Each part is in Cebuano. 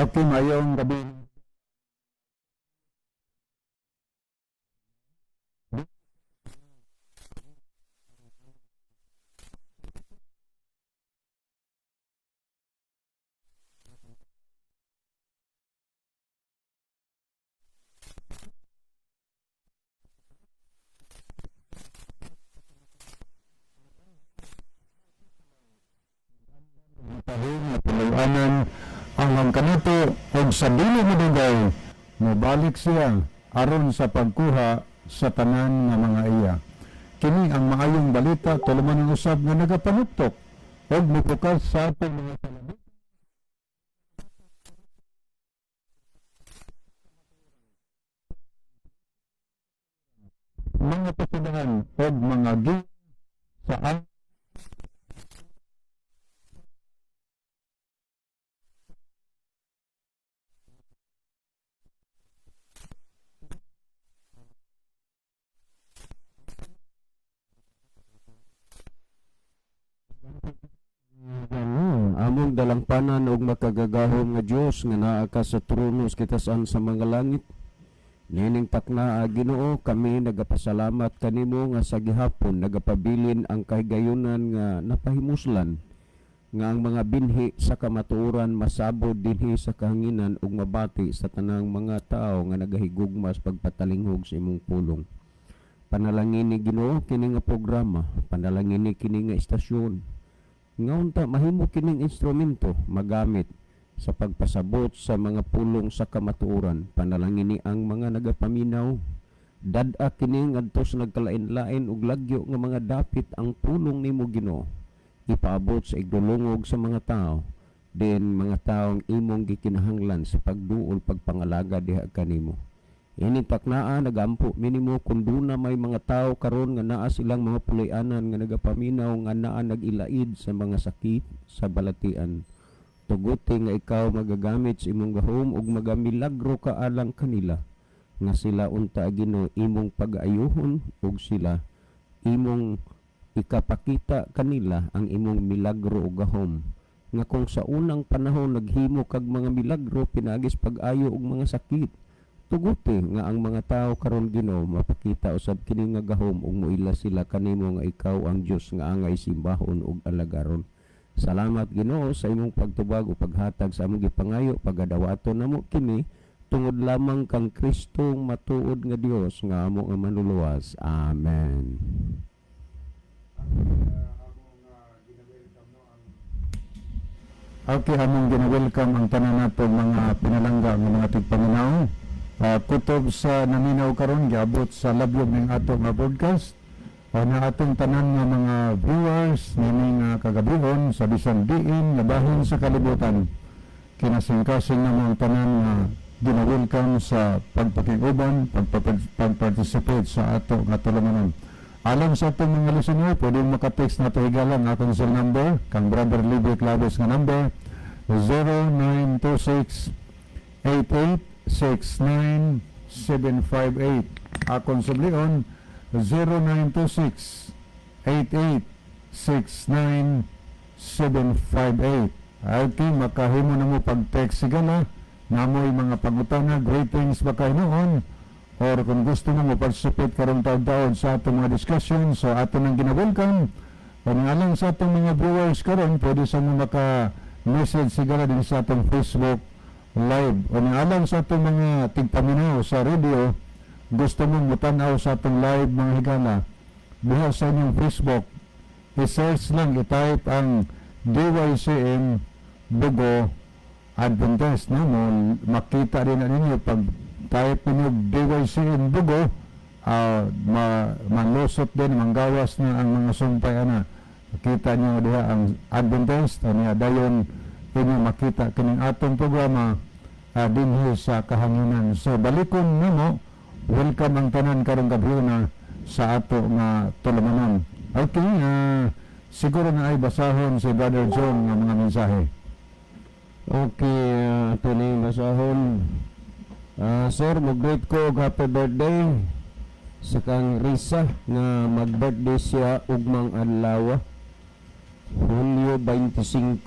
Okay, maayong gabi. Nga puloy-anan alang kanato, ug sa dili madugay mobalik siya aron sa pagkuha sa tanan nga mga iya. Kini ang maayong balita, tulumanon usab nga nagapanuktok ug mipukas sa atong mga palabit mga pasidahan ug mga gi sa ang Ano, among dalangpanan ug makagagahom nga Dios nga naa ka sa trono sa kitasan sa mga langit. Nining takna, Ginoo, kami nagapasalamat kanimo nga sa gihapon nagapabilin ang kahigayunan nga napahimuslan nga ang mga binhi sa kamatuoran masabod dinhi sa kahanginan ug mabati sa tanang mga tawo nga nagahigugma sa pagpatalinghog sa imong pulong. Panalangini, Ginoo, kini nga programa, panalangini kini nga istasyon nga unta mahimo kining instrumento magamit sa pagpasabot sa mga pulong sa kamatuoran. Panalangini ang mga nagapaminaw. Dad-a kini ngadto sa nagkalain-lain ug lagyo nga mga dapit ang pulong nimo, Ginoo. Ipaabot sa igdulungog sa mga tao din mga taong imong gikinahanglan sa pagduol, pagpangalaga diha kanimo. Ini taknaa nagampo minimo kung duna may mga tao karon nga naa silang mga puloy-anan nga nagapaminaw nga naa nag-ilaid sa mga sakit sa balatian. Tuguti nga ikaw magagamit sa imong gahom ug magamilagro ka alang kanila nga sila unta, Ginoo, imong pag-ayuhon ug sila imong ikapakita kanila ang imong milagro ug gahom nga kung sa unang panahon naghimo kag mga milagro pinaagis pag-ayo og mga sakit, tuguti nga ang mga tao karon, Ginoo, mapakita usab kini nga gahom ug moila sila kanimo nga ikaw ang Dios nga angay simbahon ug alagaron. Salamat, Ginoo, sa imong pagtubag ug paghatag sa among gipangayo. Pagadawaton namo kini tungod lamang kang Kristo, matuod nga Dios nga amo nga manluluwas. Amen. Among gina-welcome, no, ang Okay, among gina-welcome ang tanan nato mga pinalangga nga mga tigpaminaw. Kutob sa naminaw karon giabot sa labyog ning ato nga broadcast. Na atong tanan nga mga viewers nining kagabihon sa bisan diin nga bahin sa kalibutan. Kinasingkasing namo ang tanan nga gina-welcome sa pagpakig-uban, pag-participate sa ato nga tulumanon. Alang sa atong mga listener, pwede maka-text nato higala ang atong cell number, kang Brother Libre Claves nga number, 0926 8869 758. Akong sublion, 0926 8869 758. Okay, makahimo na mo pag-text sigala, namoy mga pangutana, greetings ba kay noon, or kung gusto mo mo-participate karong taon-taon sa atong mga discussion, so ato nang gina-welcome. Kung alang sa atong mga viewers karon, pwede sa mo maka-message sigala din sa atong Facebook Live. O alang sa atong mga tigpaminaw sa radio, gusto mong mutanaw sa atong live, mga higala, diha sa inyong Facebook, i-search lang, i-type ang DYCM Bogo Adventist, no? Mo makita rin na ninyo pag type ninyo DYCM Bogo, malusot din, manggawas na ang mga sumpay ana. Makita nyo diha ang Adventist, niya dayon inyo makita kining atong programa dinhi sa kahanginan. So balikon nimo, welcome ang tanan karong gabi sa ato nga tulumanon. Okay, siguro na ay basahon si Brother John nga mga mensahe. Okay, ato ni basahon. Sir, mo-greet ko og happy birthday sa kang Risa nga mag-birthday siya ugmang adlaw, Hulyo 25.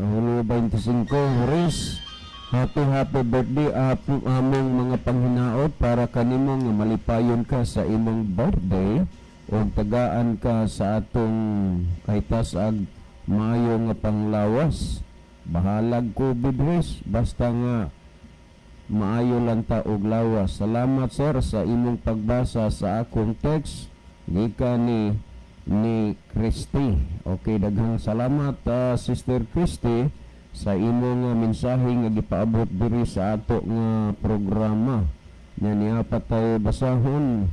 Hulyo Enero 25. Riz, happy happy birthday, among mga panghinaot para kanimo nga malipayon ka sa imong birthday ug tagaan ka sa atong kahitasa-ag maayo nga panglawas. Bahalag COVID, Riz, basta nga maayo lang ta og lawas. Salamat, sir, sa imong pagbasa sa akong text, gikan ni Christy. Okay, daghang salamat, Sister Christy, sa imong mensahe nga gipaabot diri sa ato nga programa. Nya niya pa tayo basahon.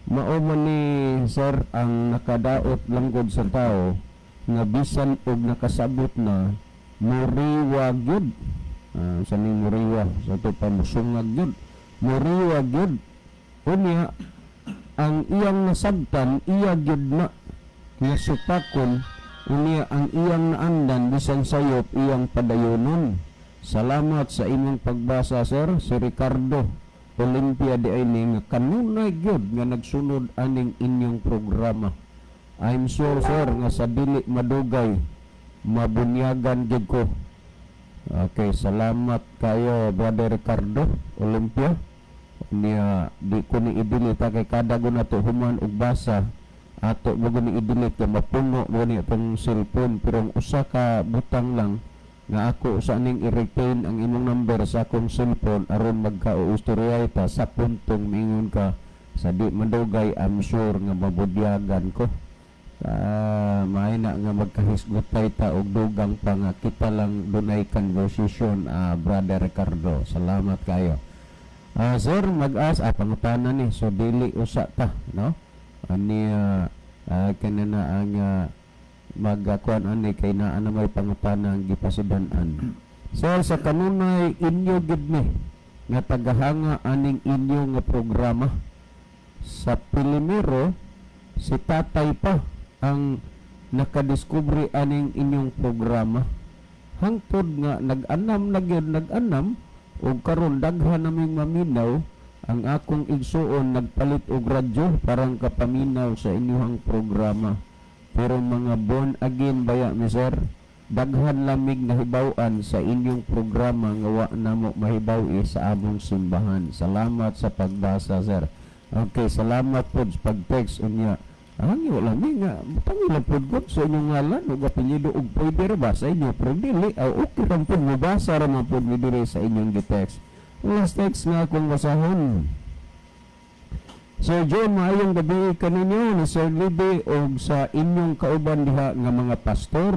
Mao man ni, sir, ang nakadaot langgod sa tao nga bisan og nakasabot na, muriwa gyud. Sa ni muriwa sa to pa, musungag gyud, muriwa gyud. Unya ang iyang nasabtan, iya gyud na nga supakon. Unya ang iyang naandan, bisan sayop, iyang padayonon. Salamat sa imong pagbasa, sir. Si Ricardo Olympia di ay ni nga kanunay gyud nga nagsunod aning inyong programa. I'm sure, sir, nga sa dili madugay mabunyagan gyud ko. Okay, salamat kayo, Brother Ricardo Olympia. Niya di ko ni i-delete kay kada go nato human og basa, ato mo ni i-delete kay mapuno mo ni atong cellphone. Pero ang usa ka butang lang nga ako sa ning i-retain ang imong number sa akong cellphone aron magka-istorya ta sa puntong mingon ka sa di madugay. I'm sure nga mabudyagan ko. May na nga magkahisgutay ta og dugang pa nga kita lang dunay conversation, Brother Ricardo. Salamat kayo. Sir, mag-as pangutana ni, so dili usa ta, no? Ani kanina ang magakuan ani kay naa na may pangutana ang gipasidan-an. Sir, sa kanunay inyo gid ni nga tagahanga aning inyo nga programa. Sa Pilimero, si tatay pa ang nakadiskubre aning inyong programa. Hangtod nga nag-anam na gyud, nag-anam ug karon daghan naming maminaw. Ang akong igsuon nagpalit og radyo parang kapaminaw sa inyong programa. Pero mga born again baya mi, sir? Daghan lamig nahibaw-an sa inyong programa nga wa namo mahibaw-i sa among simbahan. Salamat sa pagbasa, sir. Okay, salamat po sa pag-text. Unya ang wala mi nga butang lang pod gud sa inyong ngalan ug apelyido ug pwede ra ba sa inyo, pero dili aw okay ra pod, mobasa ra man pod mi diri sa inyong gi-text. Last text nga akong basahon. Sir John, maayong gabi kaninyo ni Sir Libby og sa inyong kauban diha nga mga pastor.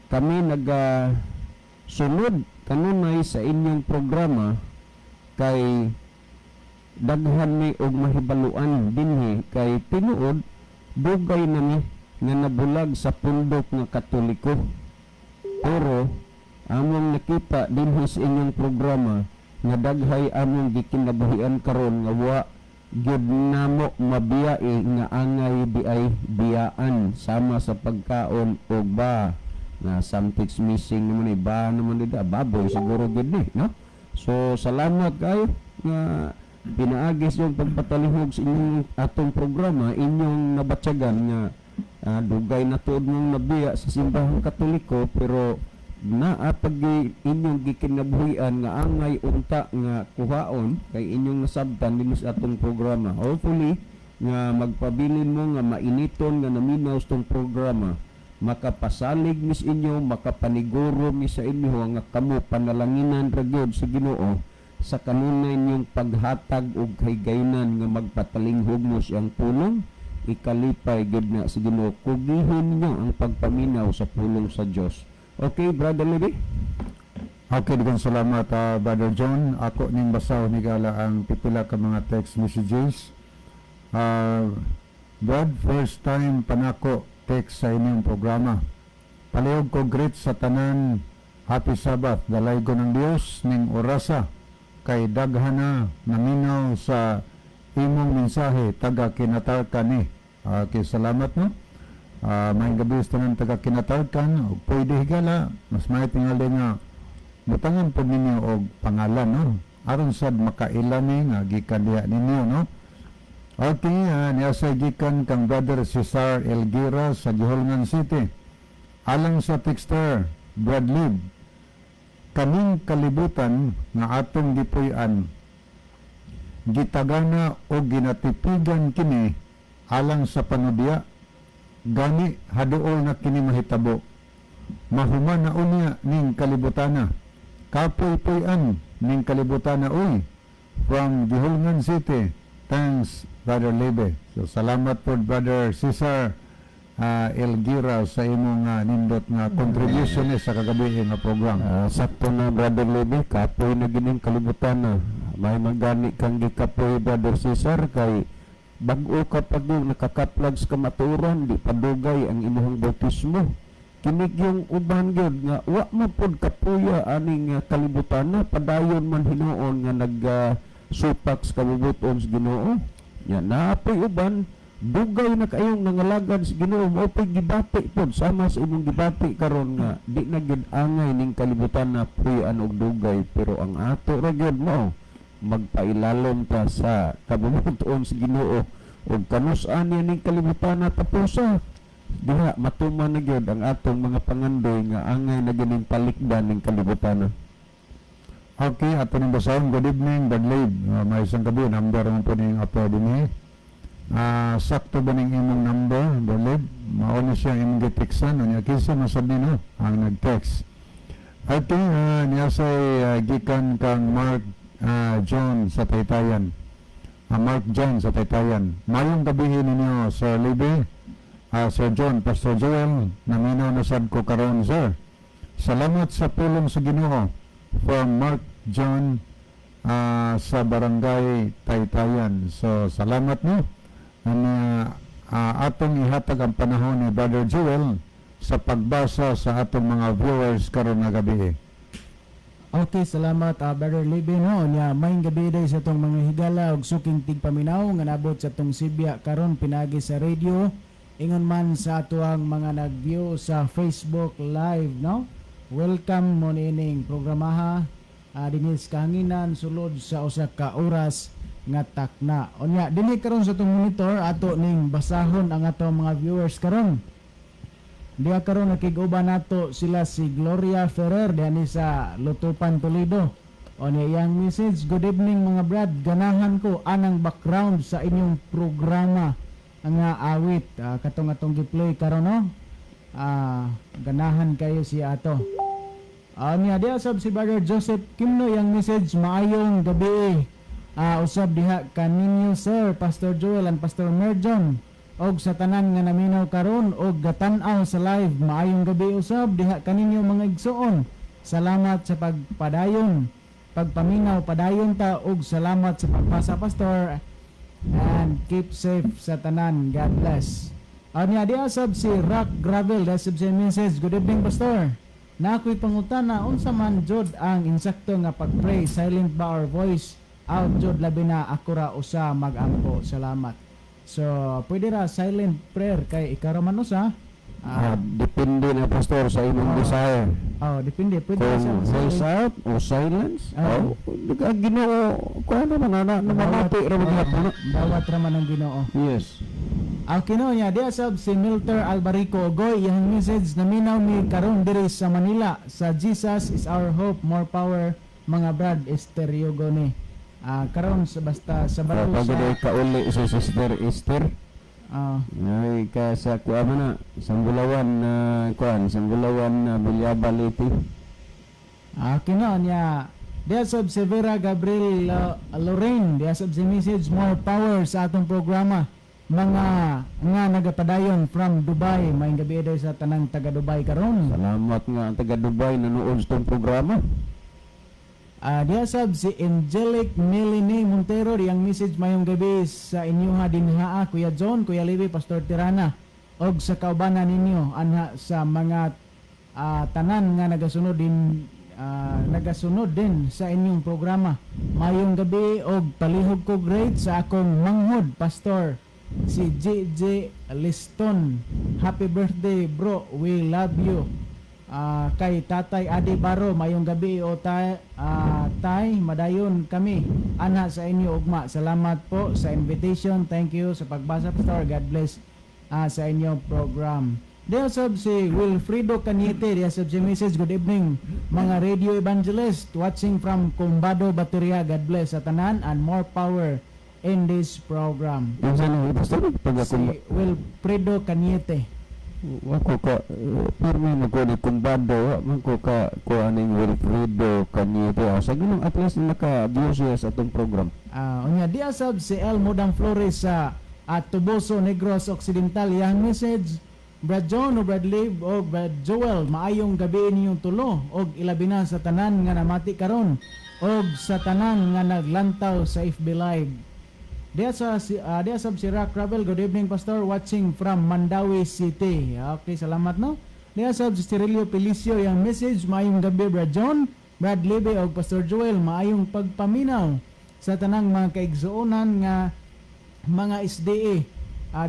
Kami naga sunod kanunay sa inyong programa kay daghan mi og mahibaluan dinhi, kay tinuod dugay na mi nga nabulag sa pundok nga Katoliko. Pero among nakita dinhi sa inyong programa nga daghay among gikinabuhian karon nga wa gyud namo mabiyae nga angay di ay biyaan, sama sa pagkaon og ba na something's missing naman eh, ba naman dito, baboy siguro gyud ni, no? So salamat kayo nga pinaagis yung pagpatalihog sa inyong atong programa. Inyong nabatyagan nga dugay na tuod mong nabiya sa Simbahang Katoliko, pero naa pag inyong gikinabuhian nga angay unta nga kuhaon kay inyong nasabtan dinhi sa atong programa. Hopefully nga magpabilin mo nga mainiton nga naminaw sa tong programa, makapasalig mis inyo, makapaniguro mi sa inyo nga kamo panalanginan ra gyud sa Ginoo sa kanunay ninyong paghatag og kahigayunan nga magpatalinghog mo siyang pulong. Ikalipay gyud na sa Ginoo. Kugihin ninyo ang pagpaminaw sa pulong sa Dios. Okay, Brother Levi. Okay, daghang salamat, Brother John. Ako ning basahon higala ang pipila ka mga text messages. Brad, first time pa nako text sa inyong programa. Palihog ko greet sa tanan. Happy Sabbath. Dalaygon ng Dios ning orasa kay daghan na naminaw sa imong mensahe, taga Kinatarkan ni. Okay, salamat, no. Maayong gabi sa tanan taga Kinatarkan. Ug pwede higala mas may tingali nga butangan po ninyo og pangalan, no, aron sad makaila ni nga gikan diha ninyo, no? Okay, niya sa gikan kang Brother Cesar Elgira sa Giholngan City. Alang sa texter Bradley, kaning kalibutan nga atong gipuy-an, gitagana o ginatipigan kini alang sa panudya, gani haduol na kini mahitabo. Mahuman na unya ning kalibutana. Kapoy-puy-an ning kalibutana uy. From Guihulngan City. Thanks, Brother Lebe. So salamat po, Brother Cesar Elgira, sa imong nindot nga contribution ni sa kagabi nga program. Sakto na, Brother Lebe, kapoy na gining kalibutan na. May magani kang gikapoy, Brother Cesar, kay bag-o ka pag nakakaplag sa kamatuoran, di padugay ang imong bautismo. Kinig yung uban gyud nga wa man pod kapuya aning kalibutan na, padayon man hinuon nga nag supak sa kabubuton sa Ginoo. Nya naapoy uban dugay na kayong nangalagad sa Ginoo, mao po'y gibati pod sama sa imong gibati karon nga di na gyud angay ning kalibutan na puy-an og dugay, pero ang ato ra gyud mao magpailalom ta sa kabubuton sa Ginoo ug kanus-an niya ning kalibutan na tapusa diha matuman na gyud ang atong mga pangandoy nga angay na gining palikdan ning kalibutan na. Okay, ato ning basahon. Good evening, Brad Lebe. May isang gabi, number mo po ning upload ni. Sakto ba ning imong number, Brad Lebe? Mao ni siya imong giteksan. Unya kinsa masab ni, no, ang nag-text. Okay, niya say gikan kang Mark John sa Taytayan. Mark John sa Taytayan. Mayong gabi ninyo, Sir Lebe, Sir John, Pastor Joel, naminaw na sad ko karon, sir. Salamat sa pulong sa Ginoo. From Mark John sa Barangay Taytayan. So, salamat no. Ano, atong ihatag ang panahon ni Brother Joel sa pagbasa sa atong mga viewers karon nga gabi. Okay, salamat, Brother Libby, no. Nya maayong gabi day sa atong mga higala ug suking tigpaminaw nga nabot sa atong sibya karon pinagi sa radio. Ingon man sa atoang mga nag-view sa Facebook Live, no. Welcome mo niining programaha dinhi sa kahanginan sulod sa usa ka oras nga takna. Unya dinhi karon sa atong monitor, ato ning basahon ang atong mga viewers karon. Diha karon nakig-uban nato sila si Gloria Ferrer diha ni sa Lutupan, Toledo. O niya iyang message, "Good evening mga brad, ganahan ko anang background sa inyong programa nga awit." Katong atong gi-play karon, no. Ganahan kayo siya ato. Niya diha sab si Brother Joseph Kimno, iyang message, "Maayong gabi. Usab diha kaninyo, Sir Pastor Joel and Pastor Merjon og sa tanan nga naminaw karon og gatan-aw sa live. Maayong gabi usab diha kaninyo mga igsoon. Salamat sa pagpadayon, pagpaminaw, padayon ta og salamat sa pagpasa, Pastor, and keep safe sa tanan. God bless." Niya diha sab si Rock Gravel, diha sab siya message, "Good evening, Pastor. Na ako'y pangutana, unsa man jud ang insakto nga pag-pray, silent ba or voice out jud, labi na ako ra usa mag-ampo? Salamat." So, pwede ra silent prayer kay ikaw ra man usa. Depende na, Pastor, sa imong desire. Oh, depende, pwede ra Kung siya voice silent. out o silence, Ah. oh, ang Ginoo kuan naman ana, namamati ra man gihapon na. Dawat ra man ang Ginoo. Yes. Okay no niya, diya sab si Milter Albarico Ogoy, iyang message, "Naminaw mi karon diri sa Manila sa Jesus is Our Hope. More power, mga brad." Estereo ni. Karon sa basta sa Pag Bato sa kauli sa Sister Esther. Ay ka sa kuha mo na Sambulawan na kuan, Sambulawan na Bilyaba, Leyte. Okay no niya. Diya sab si Vera Gabriel Lorraine, diya sab si message, "More power sa atong programa mga nga nagapadayon from Dubai. Maayong gabi day sa tanang taga Dubai karon." Salamat nga ang taga Dubai nanood sa itong programa. Diya sab si Angelic Melanie Montero, diyang message, "Mayong gabi sa inyoha dinhaa, Kuya John, Kuya Levi, Pastor Tirana og sa kaubanan ninyo anha sa mga tanan nga nagasunod din sa inyong programa. Mayong gabi og palihog ko great sa akong manghod pastor, si JJ Liston. Happy birthday, bro. We love you. Kay Tatay Adi Baro, mayong gabi o tay, tay, madayon kami anha sa inyo ugma. Salamat po sa invitation. Thank you sa pagbasa, Pastor. God bless sa inyong program." Diha sab si Wilfredo Cañete, diha sab si message, "Good evening mga radio evangelist watching from Combado, Bateria. God bless sa tanan and more power in this program." Unsa na, Pastor, pag Si Wilfredo Cañete. Wako ka pirmi mo ko ni Kumbado, wa man ko ka ko aning Wilfredo Cañete. Ah, sa Ginoo, at least naka view siya sa atong program. Ah, unya diha sab si El Modang Flores sa at Toboso, Negros Occidental, iyang message, "Brad John o Brad Liv o Brad Joel, maayong gabi ninyong tulo og ilabi na sa tanan nga namati karon og sa tanan nga naglantaw sa FB Live." Diha sa si Rock Ravel, "Good evening, Pastor, watching from Mandaue City." Okay, salamat, no. Diha sa si Cirilio Felicio, yang message, "Maayong gabi Brad John, Brad Libe og Pastor Joel, maayong pagpaminaw sa tanang mga kaigsuonan nga mga SDA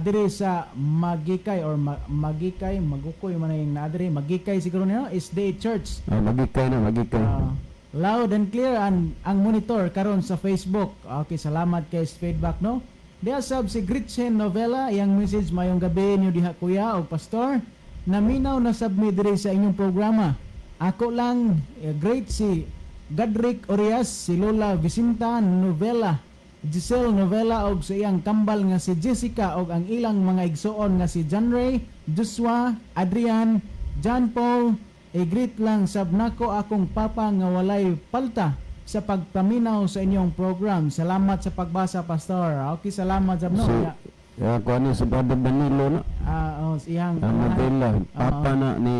diri sa Magikay or Magikay, Magukoy man yung naa diri, Magikay siguro niyo SDA Church." Ah, Magikay na, Magikay. Ah, loud and clear ang monitor karon sa Facebook." Okay, salamat kay sa feedback, no. Diha sab si Gretchen Novella, iyang message, "Mayong gabi niyo diha kuya o pastor. Naminaw na sab mi diri sa inyong programa. Ako lang great si Gadrick Orias, si Lola Vicinta Novella, Giselle Novella og sa iyang kambal nga si Jessica og ang ilang mga igsuon nga si John Ray, Joshua, Adrian, John Paul. I-greet lang sab nako akong papa nga walay palta sa pagpaminaw sa inyong program. Salamat sa pagbasa, Pastor." Okay, salamat sab, no. Si kuan ni si Brother Danilo na. Ah, oh, iyang Ang Novella, papa na ni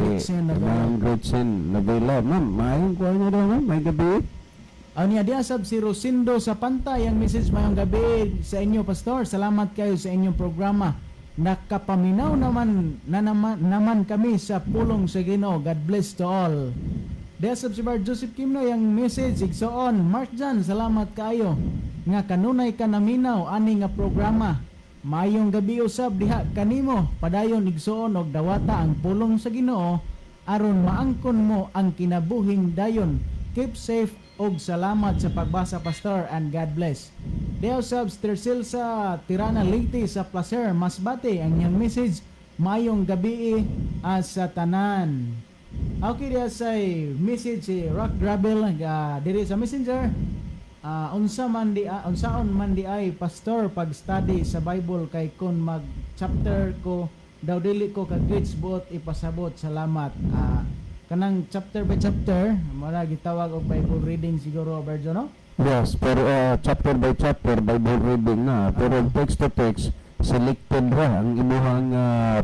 Gretchen Novella. Ma'am Gretchen Novella. Ma'am, maayong kuan niya daw, ma'am. May gabi. Ah, niya diha sab si Rosindo sa Pantay, ang message, "Mayong gabi sa inyo, Pastor. Salamat kayo sa inyong programa. Nakapaminaw naman na naman kami sa pulong sa Ginoo. God bless to all." Diha sab si Bar Joseph Kimno, yang message, "Igsoon Mark Jan, salamat kaayo nga kanunay ka naminaw ani nga programa. Maayong gabi usab diha kanimo. Padayon, igsoon, og dawata ang pulong sa Ginoo aron maangkon mo ang kinabuhing dayon. Keep safe og salamat sa pagbasa, Pastor, and God bless." Deo sab Tercel sa Tirana Leyte sa Placer, Masbate, ang iyang message, "Maayong gabi sa tanan." Okay, diya sa message si Rock Gravel diri sa Messenger. "Unsaon man di ay, Pastor, pag study sa Bible kay kon mag chapter ko daw dili ko ka gets buot ipasabot. Salamat." Kanang chapter by chapter mao gitawag og Bible reading siguro, Berjo, no? Yes, pero chapter by chapter, Bible reading na. Pero text to text, selected ra ang imuhang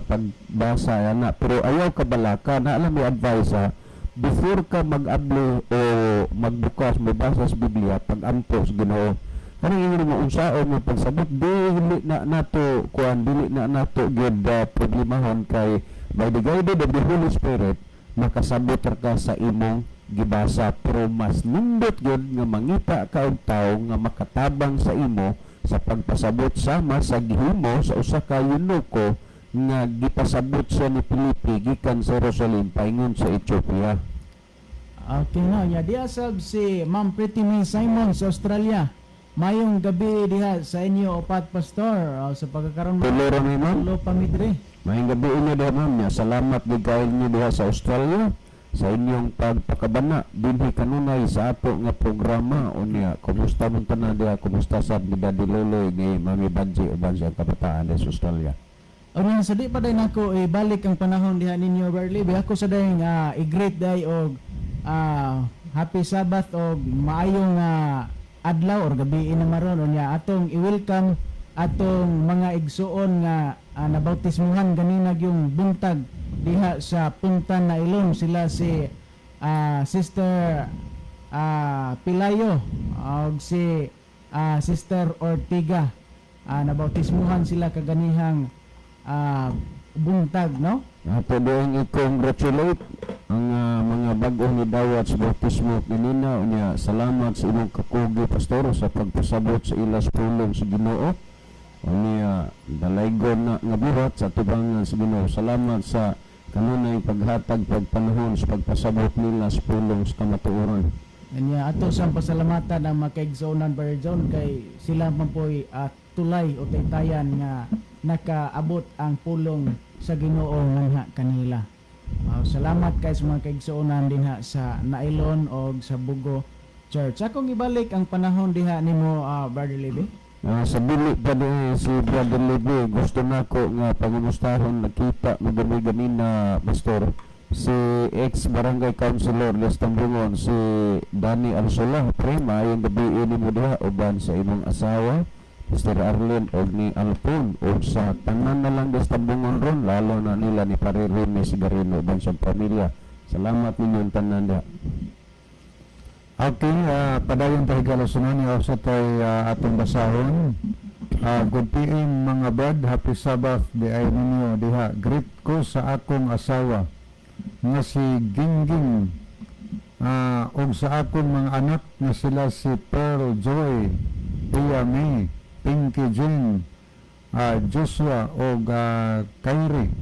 pagbasa ana. Pero ayaw ka balaka na alam mo advice ha, before ka mag-abli o magbukas mobasa sa Biblia, pag-ampo sa Ginoo. Kanang ingon mo unsaon mo pagsabot, dili na nato kuan, dili na nato gyud problemahon kay by the guided of the Holy Spirit makasabot ra ka sa imong gibasa, pero mas nindot gyud nga mangita ka og tawo nga makatabang sa imo sa pagpasabot sama sa gihimo sa usa ka eunuko nga gipasabot siya ni Felipe gikan sa Jerusalem paingon sa Ethiopia. Okay, no, nya diha sab si Ma'am Pretty May Simon sa Australia. "Mayong gabi diha sa inyo upat, Pastor." Oh, sa pagkakaroon Tulo ra mi, ma'am. Tulo pa mi diri. Maayong gabi inyo diha, ma'am, nya. Salamat gid kaayo ninyo diha sa Australia sa inyong pagpakabana dinhi kanunay sa ato nga programa. Unya, kumusta man tanan diha? Kumusta sad ni Daddy Loloy, ni Mami Banji uban sa kabataan diha sa Australia? Unya sa di pa day nako ibalik ang panahon diha ninyo, Berly. Ako sa day nga i-greet day og happy Sabbath og maayong adlaw or gabi na maron. Unya atong i-welcome atong mga igsuon nga nabautismuhan ganina yung buntag diha sa Punta Nailon, sila si Sister Pilayo og si Sister Ortiga. Nabautismuhan sila kaganihang buntag, no? Ato doong i-congratulate ang mga bag-o ni dawat sa bautismo kanina. Unya salamat sa imong kakugi, pastor, sa pagpasabot sa ilas pulong sa Ginoo. Unya dalaygon na nga buhat sa tubangan sa Ginoo. Salamat sa kanunay paghatag pagpanahon sa pagpasabot nila sa pulong sa kamatuoran. Anya ato sang pasalamatan ang mga kaigsuonan, Brother John, kay sila man po'y tulay o taytayan nga nakaabot ang pulong. sa Ginoo nganha kanila. Salamat kay sa mga kaigsuonan dinha sa Nailon og sa Bugo Church. Akong ibalik ang panahon diha nimo, Brother Libby. Sa dili pa ni si Brother Libby, gusto nako nga pangumustahon, nakita mo gani ganina, Pastor, si ex-barangay councilor Les Tambungon, si Danny Arsola. Pre, maayong gabi ini mo diha uban sa imong asawa, Mr. Arlen, og ni Alpon, og sa tanan na lang des Tambungon ron, lalo na nila ni Pare Remy Sigarino uban sa pamilya. Salamat ninyong tanan diha. Okay, padayon tayo higala sunani sa tay atong basahon. Good PM mga brad, happy Sabbath di ay ninyo diha. Greet ko sa akong asawa nga si Gingging ug sa akong mga anak nga sila si Pearl Joy, Pia May, Pinky Jane, Joshua ug Kyrie.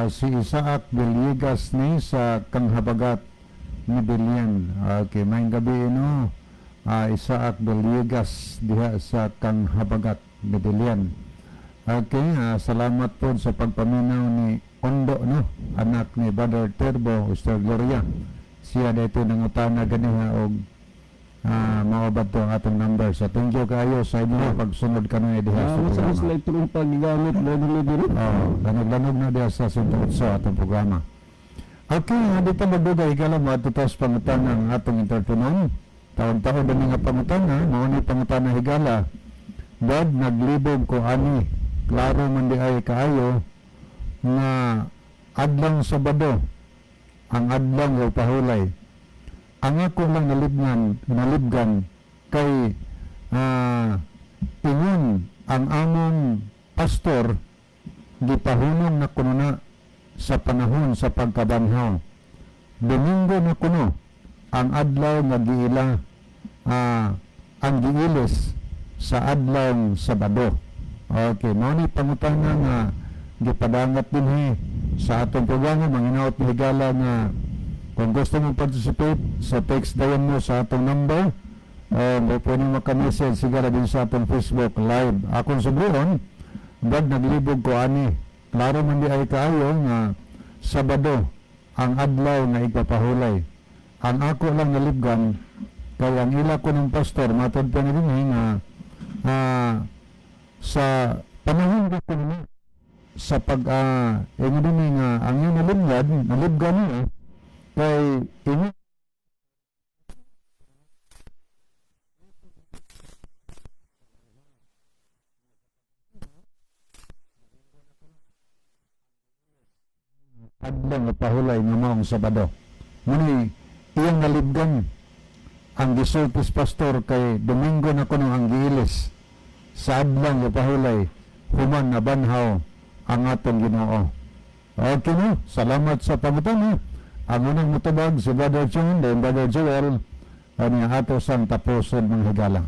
Si Isaac Villegas ni sa Kanghabagat ni Bilian. Okay, maayong gabi no. Isaac Villegas diha sa Kanghabagat, Medellin. Okay, salamat po sa pagpaminaw ni Ondo no, anak ni Brother Turbo, Sister Gloria. Siya dito nangutana ganiha og mao ba to ang atong number. So thank you kayo sa inyong pagsunod kanunay diha sa Mas programa. mas like itong paggamit, Brother Libby, no? Oh, lanog-lanog na diha sa 108 atong programa. Okay, dito magdugay higala mo ato tas pangutana ang atong interponon. Taon-taon dami nga pangutana, mao ni pangutana higala. Brad, naglibog ko ani. Klaro man di ay kaayo nga adlong Sabado ang adlong o pahulay. Ang ako lang nalibgan kay ingon ang among pastor gipahunong na kuno na sa panahon sa pagkabanhaw. Domingo na kuno ang adlaw nga giila ang giilis sa adlaw Sabado. Okay, mao ni pangutana nga gipadangat dinhi sa atong programa. Manginaot ni higala nga kung gusto mo participate sa text dayon mo sa atong number mo pwede maka-message sigara din sa atong Facebook Live. Akong suburon, Brad, naglibog ko ani. Klaro man di ay kaayo nga Sabado ang adlaw nga igpapahulay. Ang ako lang nalibgan kay ang ila ko ng pastor matod pa ni dinhi nga sa panahon ko kuno sa pag ingon dinhi nga ang iyang nalibgan niya kay ingon adlaw nga pahulay nga maong Sabado. Muni iyang nalibgan ang gisultis pastor kay Domingo na kuno ang giilis sa adlaw nga pahulay human na banhaw ang atong Ginoo. Okay no, salamat sa pangutana. Ang unang mutubag si Brother John, then Brother Joel, ang ato sang tapuson mga higala.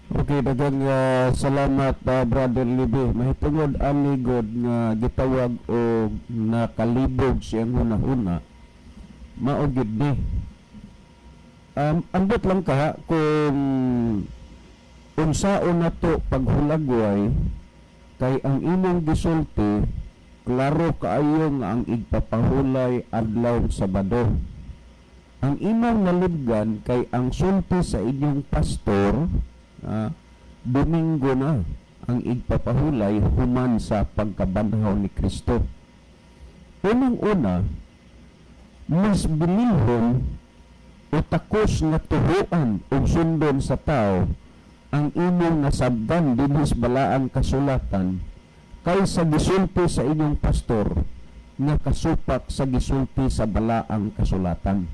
Okay, daghang salamat, Brother Libby. Mahitungod ani god nga gitawag og nakalibog siyang hunahuna. Mao gid ni. Ambot lang ka kung unsaon nato paghulagway kay ang imong gisulti klaro kaayo nga ang igpapahulay adlaw Sabado. Ang imong nalibgan kay ang sulti sa inyong pastor, Domingo na ang igpapahulay human sa pagkabanhaw ni Kristo. Unang-una, mas bilihon o takos nga tuhuan o sundon sa tao ang imong nasabdan dinhis balaang kasulatan kaysa gisulti sa inyong pastor nga kasupak sa gisulti sa balaang kasulatan.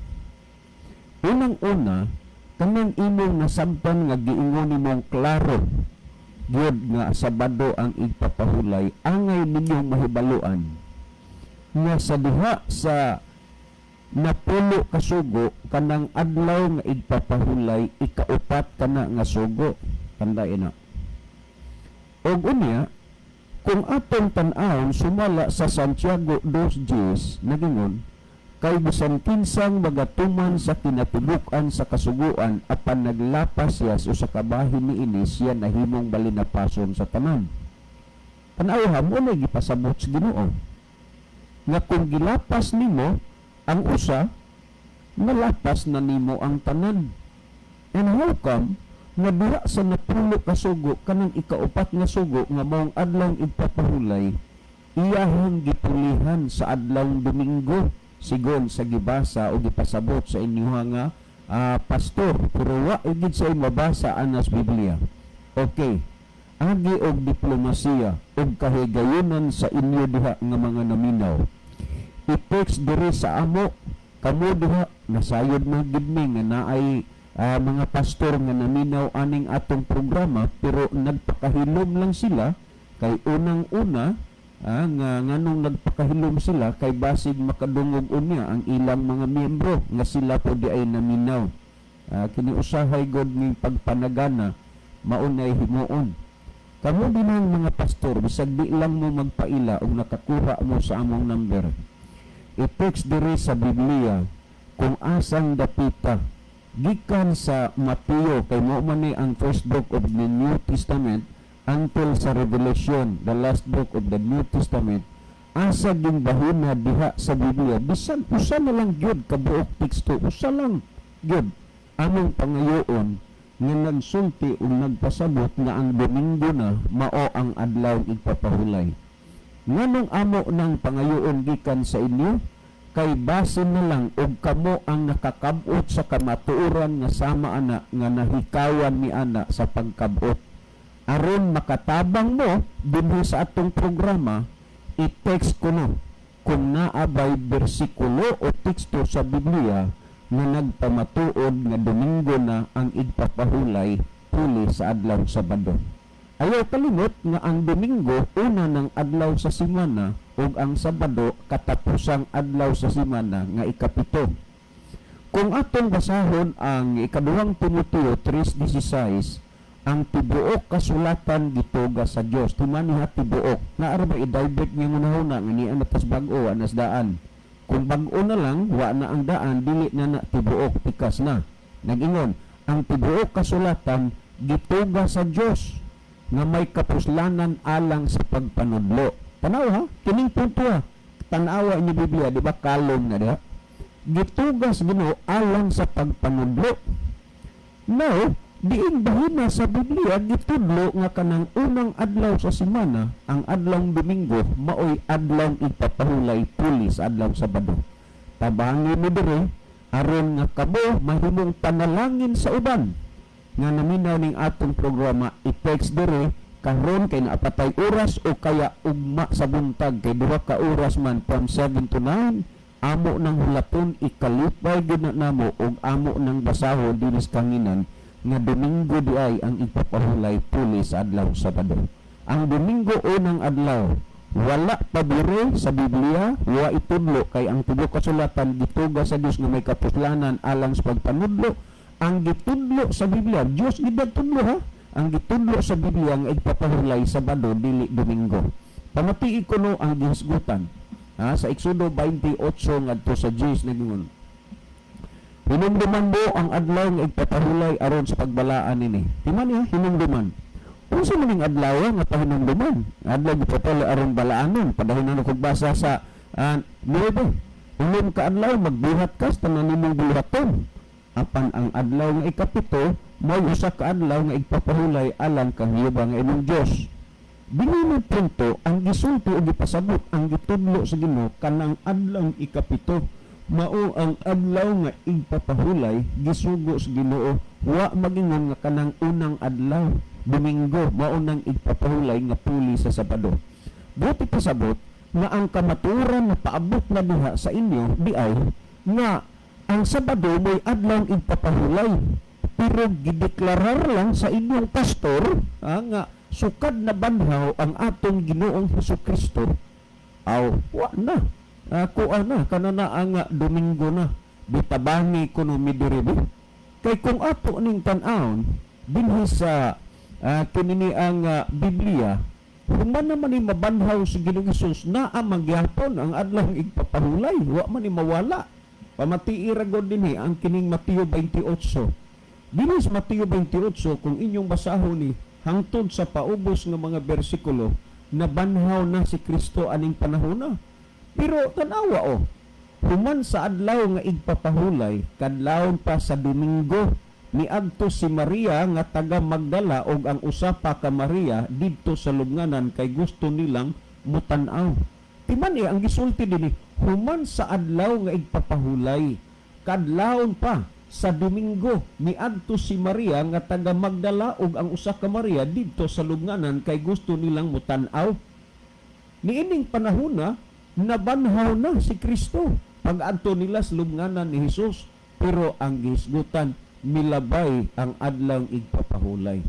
Unang-una, kanang imong nasabtan nga giingon nimong klaro gyud nga Sabado ang igpapahulay, angay ninyong mahibaluan nga sa diha sa napulo ka sugo, kanang adlaw nga igpapahulay ikaupat kana nga sugo. Tandai na. Og unya, kung atong tan-awon sumala sa Santiago 2:10, nagingon kay bisan kinsang magatuman sa kinatibuk-an sa kasuguan apan naglapas siya sa usa ka bahin niini, siya nahimong balinapason sa tanan. Tanaw ha, mo na gipasabot sa Ginoo nga kung gilapas nimo ang usa, nalapas na nimo ang tanan. And how come nga diha sa napulo ka sugo, kanang ikaupat nga sugo nga maong adlaw igpapahulay, iyahang gipulihan sa adlaw Domingo sigon sa gibasa o gipasabot sa inyuha nga pastor, pero wa gid sa mabasa anas Biblia? Okay, agi og diplomasiya og kahigayunan sa inyo diha nga mga naminaw, i-text diri sa amo. Kamo diha, nasayod man gid mi nga naay mga pastor nga naminaw aning atong programa, pero nagpakahilom lang sila kay unang-una, nga nganong nagpakahilom sila kay basig makadungog unya ang ilang mga miyembro nga sila po di ay naminaw. Kini usahay god ning pagpanagana, maunay himuon. Kamo din ang mga pastor, bisag di lang mo magpaila og nakakuha mo sa among number, i-text diri sa Biblia kung asang dapita gikan sa Mateo, kay mo man ni ang first book of the New Testament, until sa Revelation, the last book of the New Testament, asa ging bahina diha sa Biblia, bisan usa na lang gyud ka buok teksto, usa lang gyud among pangayoon nga nagsulti ug nagpasabot nga ang Domingo na mao ang adlaw igpapahulay. Nganong amo nang pangayoon gikan sa inyo? Kay basin na lang og kamo ang nakakabot sa kamatuoran nga sama ana nga nahikawan ni ana sa pagkabot, aron makatabang mo dinhi sa atong programa. I-text ko no kung naabay bersikulo o teksto sa Biblia nga nagpamatuod nga Domingo na ang igpapahulay puli sa adlaw Sabado. Ayaw kalimot nga ang Domingo una ng adlaw sa semana ug ang Sabado katapusang adlaw sa semana nga ikapito. Kung atong basahon ang ikaduhang Timoteo 3:16, ang tibuok kasulatan gituga sa Dios. Tumani ha, tibuok. Naa ba i-divert nga hunahuna nga niya na tas bag-o, anas daan? Kung bag-o na lang, wa na ang daan, dili na na tibuok, pikas na. Nag-ingon, ang tibuok kasulatan gituga sa Dios nga may kapuslanan alang sa pagpanudlo. Tanaw ha, kining punto ha. Tanawa inyo Biblia, di ba kalom na diha? Gitugas Ginoo alang sa pagpanudlo. Now, diin bahina sa Biblia gitudlo nga kanang unang adlaw sa semana, ang adlaw Domingo, maoy adlaw ipapahulay puli sa adlaw Sabado? Tabangi mo dire aron nga kamo mahimong panalangin sa uban nga naminaw ning atong programa. I-text dire karon kay naapatay oras o kaya ugma sa buntag kay duha ka oras man from 7 to 9, amo nang hulaton, ikalipay gyud na namo og amo nang basahon dinis kanginan nga Domingo di ay ang ipapahulay puli sa adlaw Sabado. Ang Domingo unang adlaw, wala pabire sa Biblia, wa itudlo, kay ang tibuok kasulatan gituga sa Dios nga may kapuslanan alang sa pagpanudlo. Ang gitudlo sa Biblia, Dios gid tudlo ha. Ang gitudlo sa Biblia nga igpapahulay Sabado, dili Domingo. Pamatii ko no ang gihisgutan. Ha, sa Exodo 28 ngadto sa 10, nagingon: "Hinumduman mo ang adlaw nga igpapahulay aron sa pagbalaan nini." Timan niya, hinumduman. Unsa man ning adlaw nga pahinumduman? Adlaw gipapahulay aron balaanon. Padayon na kog basa sa 9. 6 ka adlaw magbuhat ka sa tanan nimong buhaton. Apan ang adlaw nga ikapito, mao usa ka adlaw nga igpapahulay alang kang Jehova nga imong Dios. Dinhi man punto ang gisulti o gipasabot, ang gitudlo sa Ginoo, kanang adlaw ikapito mao ang adlaw nga igpapahulay gisugo sa Ginoo. Wa magingon nga kanang unang adlaw Domingo mao nang igpapahulay nga puli sa Sabado. Buti pasabot nga ang kamatuoran na paabot na diha sa inyo di ay nga ang Sabado mo'y adlaw igpapahulay, pero gideklarar lang sa inyong pastor nga sukad na banhaw ang atong Ginoong Hesus Kristo, aw wa na, kuha na kana na ang Domingo na. Bitabangi kuno mi diri kay kung ato ning tan-awon dinhi sa kinini ang Biblia, human naman ni mabanhaw sa Ginoong Hesus, naa magyapon ang adlaw igpapahulay, wa man ni mawala. Pamatii ra gud dinhi ang kining Mateo 28. Dinhi sa Mateo 28, kung inyong basahon ni hangtod sa paubos nga mga bersikulo, Nabanhaw na si Kristo aning panahona. Pero tanawa oh, human sa adlaw nga igpapahulay, kadlawon pa sa Domingo, niadto si Maria nga taga Magdala og ang usa pa ka Maria didto sa lubnganan kay gusto nilang mutan-aw. Timan eh, ang gisulti dinhi, human sa adlaw nga igpapahulay, kadlawon pa sa Domingo, miadto si Maria nga taga Magdala ug ang usa ka Maria didto sa lubnganan kay gusto nilang mutan-aw. Niining panahona, nabanhaw na si Kristo pag-adto nila sa lubnganan ni Hesus, pero ang gihisgutan, milabay ang adlaw igpapahulay.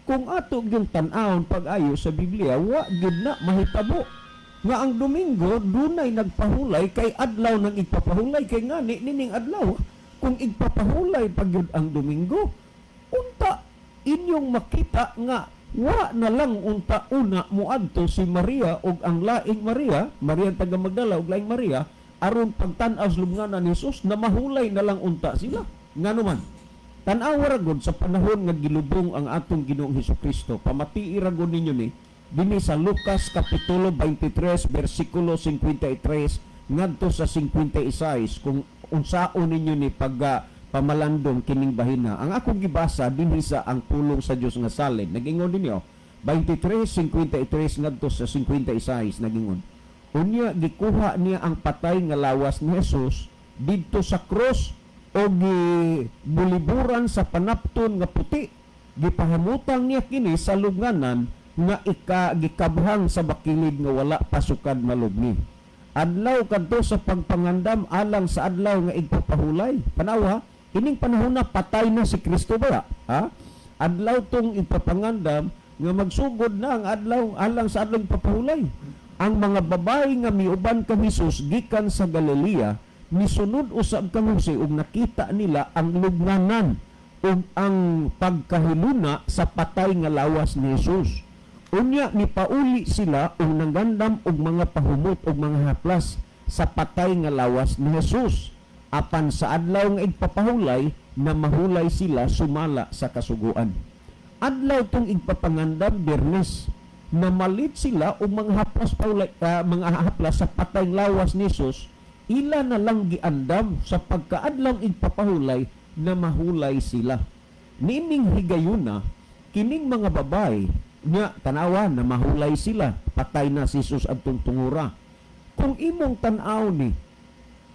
Kung ato gyud tan-awon pag-ayo sa Biblia, wa gyud na mahitabo nga ang Domingo dunay nagpahulay kay adlaw nang igpapahulay, kay ngani nining adlaw kung igpapahulay pag gyud ang Domingo, unta inyong makita nga wa na lang unta una moadto si Maria og ang laing Maria, Maria taga Magdala og laing Maria, aron pagtan-aw sa lubnganan ni Jesus, na mahulay na lang unta sila. Ngano man, tan-awa ra gud sa panahon nga gilubong ang atong Ginoong Hesukristo. Pamatii ra gud ninyo ni dinhi sa Lucas kapitulo 23 bersikulo 53 ngadto sa 56, kung unsaon ninyo ni pagga pamalandong kining bahina. Ang akong gibasa dinhi sa Ang Pulong sa Dios nga salin. Nagingon dinhi 23:53 ngadto sa 56, nagingon. Unya gikuha niya ang patay nga lawas ni Jesus didto sa krus o gibuliburan sa panapton nga puti. Gipahamutang niya kini sa lubnganan nga ika gikabhang sa bakilid nga wala pasukad malubni. Adlaw kadto sa pagpangandam alang sa adlaw nga igpapahulay. Panawa, ining panahon na patay na si Kristo ba? Ha? Adlaw tong igpapangandam nga magsugod na ang adlaw alang sa adlaw igpapahulay. Ang mga babae nga miuban kang Hesus gikan sa Galilea misunod usab kang Jose ug nakita nila ang lubnganan ug ang pagkahiluna sa patay nga lawas ni Hesus. Unya nipauli sila ug nangandam og mga pahumot og mga haplas sa patay nga lawas ni Hesus. Apan sa adlaw nga igpapahulay, na mahulay sila sumala sa kasuguan. Adlaw tong igpapangandam, Biyernes, namalit sila og mga haplas paulay, mga haplas sa patay nga lawas ni Hesus. Ila na lang giandam sa pagkaadlaw igpapahulay na mahulay sila. Niining higayuna, kining mga babae nya tanawa na mahulay sila, patay na si Jesus adtong tungura. Kung imong tan-aw ni,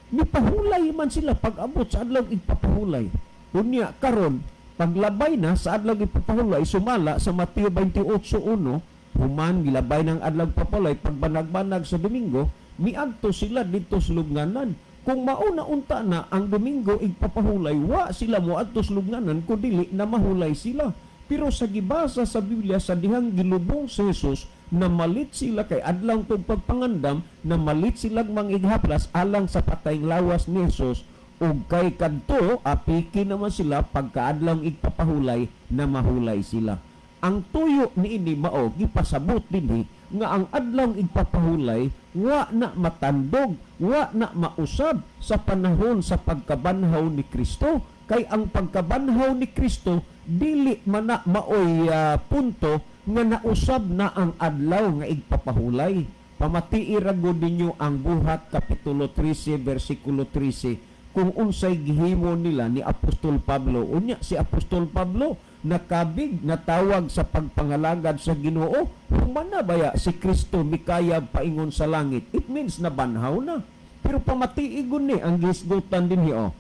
nipahulay man sila pag-abot sa adlaw igpapahulay. Unya karon paglabay na sa adlaw igpapahulay sumala sa Mateo 28:1, human gilabay ng adlaw igpapahulay pagbanag-banag sa Domingo, miadto sila didto sa lubnganan. Kung mauna unta na ang Domingo igpapahulay, wa sila moadto sa lubnganan kun dili na mahulay sila. Pero sa gibasa sa Biblia sa dihang gilubong si Jesus, namalit sila kay adlaw tong pagpangandam, namalit sila mangighaplas alang sa patayng lawas ni Jesus, ug kay kadto apiki naman sila pagkaadlaw igpapahulay na mahulay sila. Ang tuyo niini mao gipasabot dinhi nga ang adlaw igpapahulay wa na matandog, wa na mausab sa panahon sa pagkabanhaw ni Kristo, kay ang pagkabanhaw ni Kristo dili man na maoy punto nga nausab na ang adlaw nga igpapahulay. Pamatii ra gud ninyo ang Buhat kapitulo 13 bersikulo 13 kung unsay gihimo nila ni Apostol Pablo. Unya si Apostol Pablo nakabig natawag sa pagpangalagad sa Ginoo, human na baya si Kristo mikayab paingon sa langit? It means nabanhaw na. Pero pamatii gud ni ang gisgutan dinhi oh.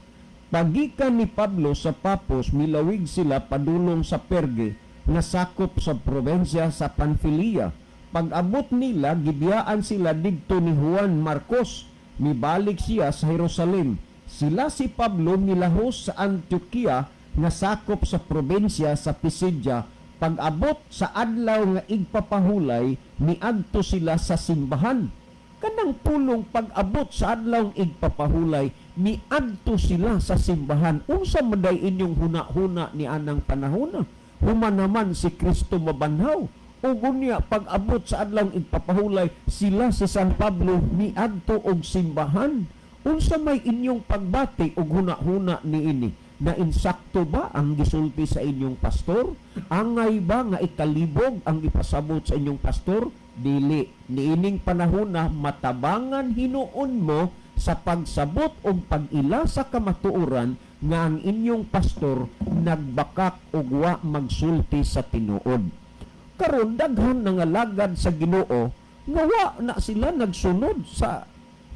Pagikan ni Pablo sa Papos, milawig sila padulong sa Perge nga sakop sa probensya sa Panfilia. Pag-abot nila, gibiyaan sila didto ni Juan Marcos. Mibalik siya sa Jerusalem. Sila si Pablo milahos sa Antioquia nga sakop sa probensya sa Pisidia. Pag-abot sa adlaw nga igpapahulay, miadto sila sa simbahan. Kanang pulong pag-abot sa adlaw igpapahulay, miadto sila sa simbahan. Unsa man day inyong huna-huna ni anang panahona? Human naman si Kristo mabanhaw. Ug unya pag-abot sa adlaw igpapahulay, sila si San Pablo miadto og simbahan. Unsa may inyong pagbati og huna-huna niini? Na insakto ba ang gisulti sa inyong pastor? Angay ba nga ikalibog ang ipasabot sa inyong pastor? Dili. Niining panahon na matabangan hinuon mo sa pagsabot o pag-ila sa kamatuoran nga ang inyong pastor nagbakak og wa magsulti sa tinuod. Karon daghan nangalagad sa Ginoo nga wa na sila nagsunod sa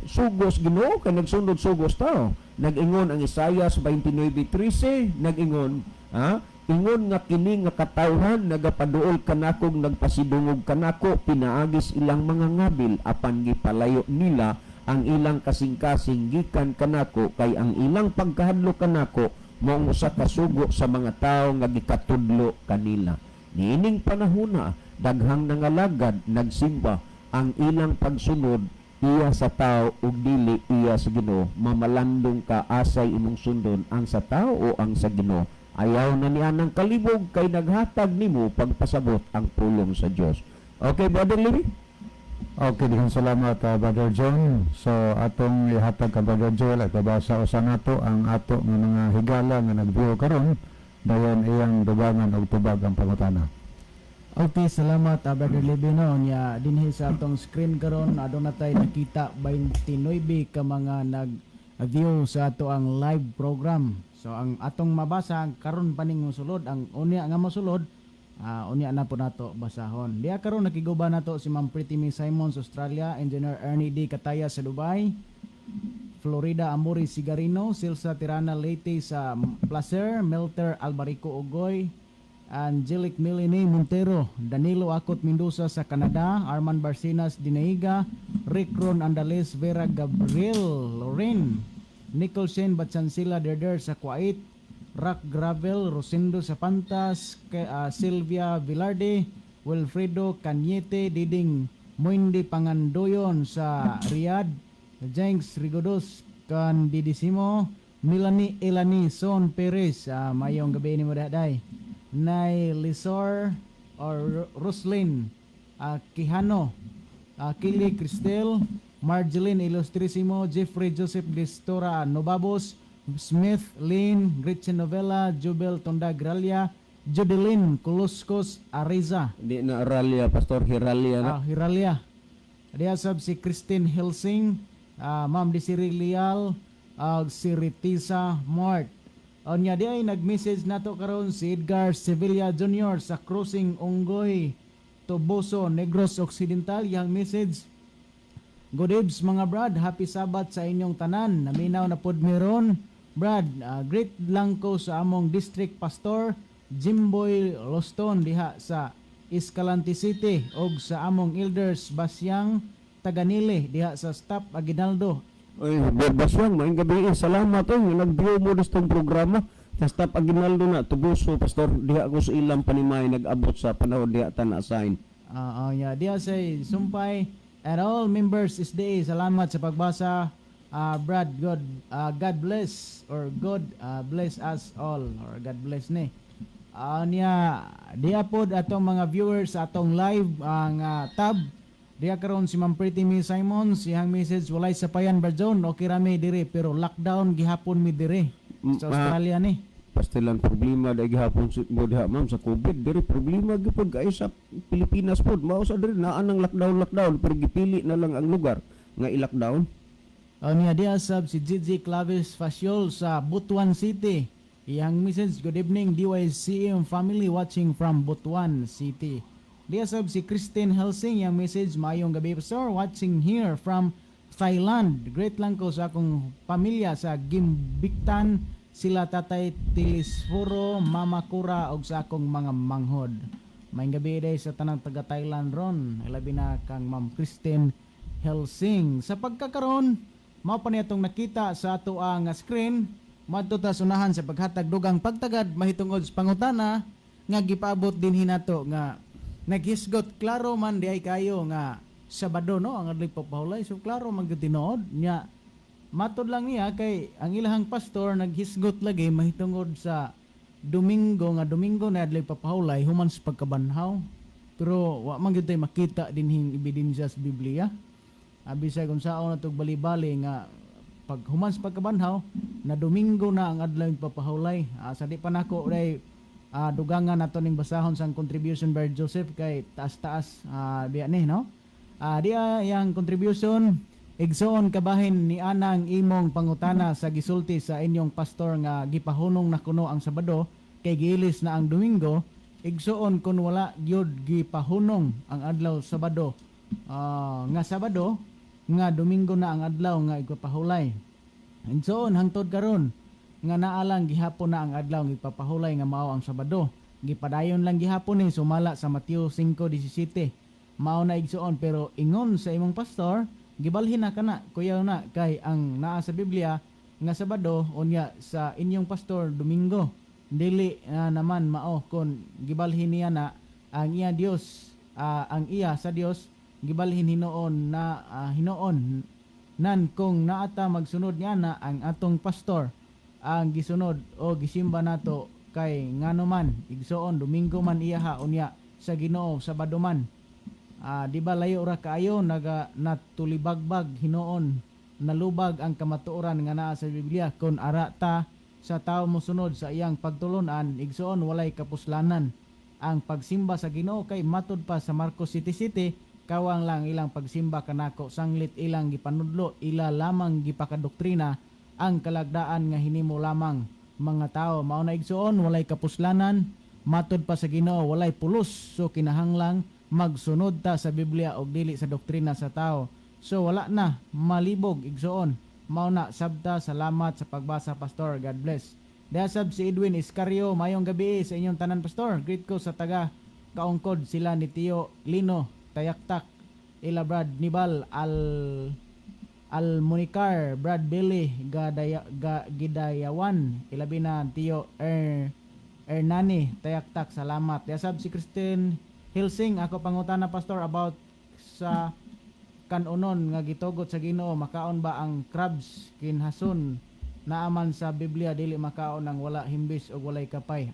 sugos Ginoo, kay nagsunod sugos tao. Nag-ingon ang Isaias 29:13, nag-ingon, ha? Ingon nga kini nga katawhan nagapaduol kanakog, nagpasidungog kanako pinaagis ilang mga ngabil, apan gipalayo nila ang ilang kasing-kasing gikan kanako, kay ang ilang pagkahadlok kanako mao ang usa ka sugo sa mga tawo nga gikatudlo kanila. Niining panahona, daghang nangalagad nagsimba, ang ilang pagsunod iya sa tao ug dili iya sa Ginoo. Mamalandong ka, asay imong sundon, ang sa tao o ang sa Ginoo? Ayaw na niya ng kalibog kay naghatag nimo pagpasabot ang pulong sa Dios. Okay, Brother Levi? Okay, dihan salamat, Brother John. So atong ihatag ka Brother Joel at babasa usa nato ang ato nga mga higala nga nag-view karon, dayon iyang dugangan og tubag ang pangutana. Okay, salamat, Brother Libino. Nya dinhi sa atong screen karon aduna tay nakita 29 ka mga nag-view sa ato ang live program. So ang atong mabasa karon pa ning mosulod, ang unya nga mosulod, unya na po nato basahon. Diya karon nakiguba nato si Ma'am Pretty May Simons, Australia, Engineer Ernie D. Kataya sa Dubai, Florida Amori Sigarino, Silsa Tirana Leyte sa Placer, Melter Albarico Ogoy, Angelic Melanie Montero, Danilo Akot Mendoza sa Canada, Arman Barcinas Dinaiga, Rick Ron Andales, Vera Gabriel Loren, Nicole Shane Batsansila Derder sa Kuwait, Rock Gravel, Rosendo Sapantas, Sylvia Velarde, Wilfredo Cañete, Diding Moindi Pangandoyon sa Riyadh, Jenks Rigodos Candidissimo, Melanie Elani Son Perez, mayong gabi ni mo daday. Nay Lisor or Roslyn Quijano, Kili Cristel, Marjeline Illustrissimo, Jeffrey Joseph Distora Nobabos, Smith Lynn, Gretchen Novella, Jubel Tonda Gralia, Judeline Coloskos Ariza. Di na Aralia, Pastor, Hiralia na. Ah, Hiralia. Diya sab si Christine Helsing, Ma'am Desiree Leal, si Ritisa Mart. Unya di ay nag-message nato karon si Edgar Sevilla Jr. sa Crossing Unggoy, Toboso, Negros Occidental. Yang message, "Good eves mga brad, happy Sabbath sa inyong tanan. Naminaw na pod meron. Brad, great lang ko sa among district pastor Jimboy Loston diha sa Escalante City og sa among elders Basyang Taganili diha sa Stop Aguinaldo." Oy, Basyang, maayong gabi. Eh. Salamat oy, nag-view mo distong programa. Sa Stop Aguinaldo na, Tubuso, Pastor, diha ko sa ilang panimay nag-abot sa panahon diha ta na-assign. Yeah. Diha say sumpay and all members SDA, salamat sa pagbasa. Brad, God bless or God bless us all or God bless ni. Niya diha pod atong mga viewers sa atong live ang tab. Diha karon si Ma'am Pretty May Simons, iyang message, "Walay sapayan, Barjon, okay rami diri pero lockdown gihapon mi diri sa Australia ni." Pastilan problema dahil gihapon mo diha, ma'am, sa COVID diri problema gyud kay sa Pilipinas pod, mao sa diri naa nang lockdown lockdown pero gipili na lang ang lugar nga i-lockdown. Niya diha sab si Gigi Clavis Faciol sa Butuan City. Iyang message, "Good evening DYCM family watching from Butuan City." Diha sab si Christine Helsing, iyang message, "Maayong gabi pastor, watching here from Thailand. Great lang ko sa akong pamilya sa Gimbiktan, sila Tatay Tilisforo, Mama Kura ug sa akong mga manghod." Maayong gabi day sa tanang taga Thailand ron. Ilabi na kang Ma'am Christine Helsing. Sa pagkakaron, mao pa niya itong nakita sa ato ang screen. Madto ta sunahan sa paghatag dugang pagtagad mahitungod sa pangutana nga gipaabot din hinato nga naghisgot, klaro man di ay kayo nga Sabado no ang adlaw pagpahulay, so klaro man gyud tinuod nya. Matod lang niya kay ang ilahang pastor naghisgot lagi mahitungod sa Domingo, nga Domingo na adlaw papahulay human sa pagkabanhaw, pero wa man gyud tay makita dinhing ebidensya sa Biblia. Abi sa kung saon na tog bali-bali nga pag human sa pagkabanhaw. Na Domingo na ang adlaw papahulay. Sa di pa nako day dugangan nato ning basahon sang contribution, Brother Joseph, kay taas-taas biya ni, no? Diya yang contribution: "Igsoon, kabahin ni anang imong pangutana sa gisulti sa inyong pastor nga gipahunong na kuno ang Sabado kay giilis na ang Domingo. Igsoon, kun wala gyud gipahunong ang adlaw Sabado nga Sabado nga Domingo na ang adlaw nga igpapahulay. Igsoon, hangtod karon nga naalang gihapon na ang adlaw nga igpapahulay nga mao ang Sabado. Gipadayon lang gihapon ni sumala sa Mateo 5:17. Mao na, igsoon, pero ingon sa imong pastor gibalhin na kana, kuyaw na, kay ang naa sa Biblia nga Sabado, unya sa inyong pastor Domingo. Dili na naman mao kon gibalhin niya na ang iya Dios, ang iya sa Dios gibalhin hinuon na hinuon nan kung naata magsunod niya na ang atong pastor ang gisunod o gisimba nato. Kay ngano man, igsoon, Domingo man iyaha, unya sa Ginoo Sabado man. Di ba layo ra kaayo, naga natulibagbag hinuon, nalubag ang kamatuoran nga naa sa Biblia kon ara ta sa tao mosunod sa iyang pagtulunan. Igsoon, walay kapuslanan ang pagsimba sa Ginoo kay matud pa sa Marcos City kawang lang ilang pagsimba kanako sanglit ilang gipanudlo, ila lamang gipakadoktrina ang kalagdaan nga hinimo lamang mga tao. Mao na, igsoon, walay kapuslanan matud pa sa Ginoo, walay pulos. So kinahanglang magsunod ta sa Biblia og dili sa doktrina sa tao. So wala na malibog, igsoon. Mao na sabta. Salamat sa pagbasa, pastor. God bless." Dasab si Edwin Iscario, "Mayong gabi sa inyong tanan, pastor. Greet ko sa taga Kaungkod sila ni Tio Lino Tayaktak, ila Brad Nibal Al Almunicar, Brad Billy Gadaya, Gidayawan, ilabi na Tio Hernani Tayaktak. Salamat." Yasab si Christine Hilsing, "Ako pangutana, pastor, about sa kanunon nga gitugot sa Ginoo, makaon ba ang crabs kinhason naaman sa Biblia dili makaon ang wala himbis o walay kapay?"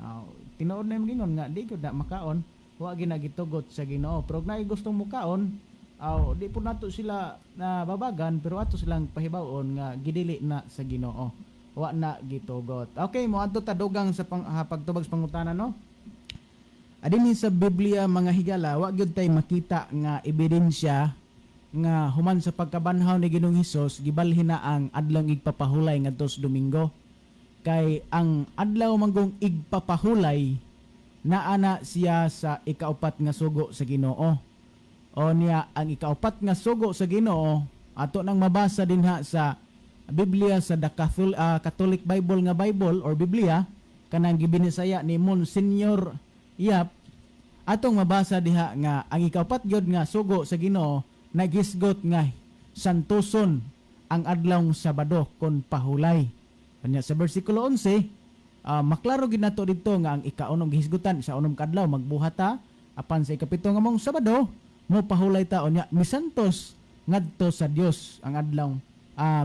Tinuod na yung gingon nga di gyud na makaon, wa gina gitugot sa Ginoo. Pero kung naay gustong mukaon, aw, di po nato sila na babagan, pero ato silang pahibaw-on nga gidili na sa Ginoo, wa na gitugot. Okay, mo adto ta dugang sa pagtubag sa pangutana, no? Adin sa Biblia, mga higala, wa gyud tay makita nga ebidensya nga human sa pagkabanhaw ni Ginoong Hesus gibalhin na ang adlaw igpapahulay ngadto sa Domingo. Kay ang adlaw manggong igpapahulay naa na siya sa ikaupat nga sugo sa Ginoo. O niya ang ikaupat nga sugo sa Ginoo ato nang mabasa dinha sa Biblia, sa the Catholic Bible nga Bible or Biblia kanang gibinisaya ni Monsignor Yap, atong mabasa diha nga ang ikaupat gyud nga sugo sa Ginoo nagisgot nga santuson ang adlawng Sabado kon pahulay. Kanya sa bersikulo 11, maklaro gid nato didto nga ang ikaunom gihisgutan sa unom kadlaw magbuhat ta, apan sa ikapito nga mong Sabado mo pahulay ta, unya misantos ngadto sa Dios ang adlaw,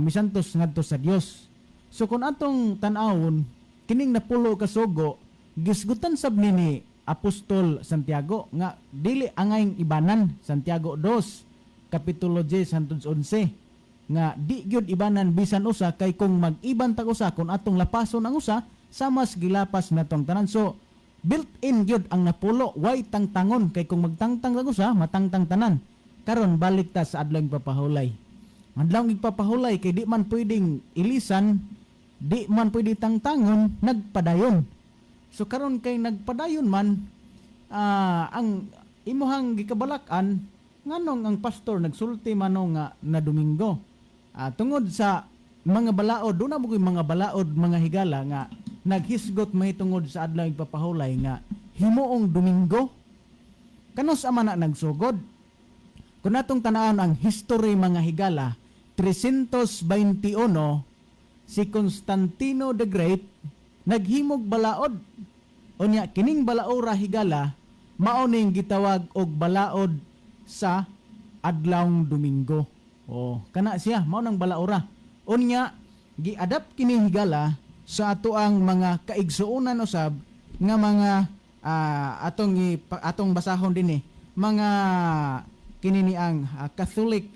misantos ngadto sa Dios. So kung atong tan-awon kining napulo ka sugo, gisgutan sab ni Apostol Santiago nga dili angayng ibanan, Santiago 2 kapitulo 10 hangtod 11, nga di gyud ibanan bisan usa, kay kung mag-iban tag usa, kung atong lapason ang usa, samas gilapas natong tanan. So built-in gyud ang napulo, way tangtangon, kay kung magtangtang tag usa, matangtang tanan. Karon balik ta sa adlaw papahulay. Adlaw igpapahulay, kay di man pwedeng ilisan, di man pwede tangtangon, nagpadayon. So karon kay nagpadayon man, ang imuhang gikabalak-an, nganong ang pastor nagsulti mano nga na Domingo? Tungod sa mga balaod, doon na mo mga balaod, mga higala, nga naghisgot mahitungod sa adlaw igpapahulay nga himuong Domingo. Kanus ama na nagsugod? Kung natong tanawon ang history, mga higala, 321 si Constantino the Great naghimog balaod. Unya kining balaora, higala, mao ning gitawag og balaod sa adlawng Domingo. Oh, kana siya mao nang balaora. Unya giadapt kini, higala, sa atoang mga kaigsuonan usab nga mga atong basahon dinhi mga kini ni ang Catholic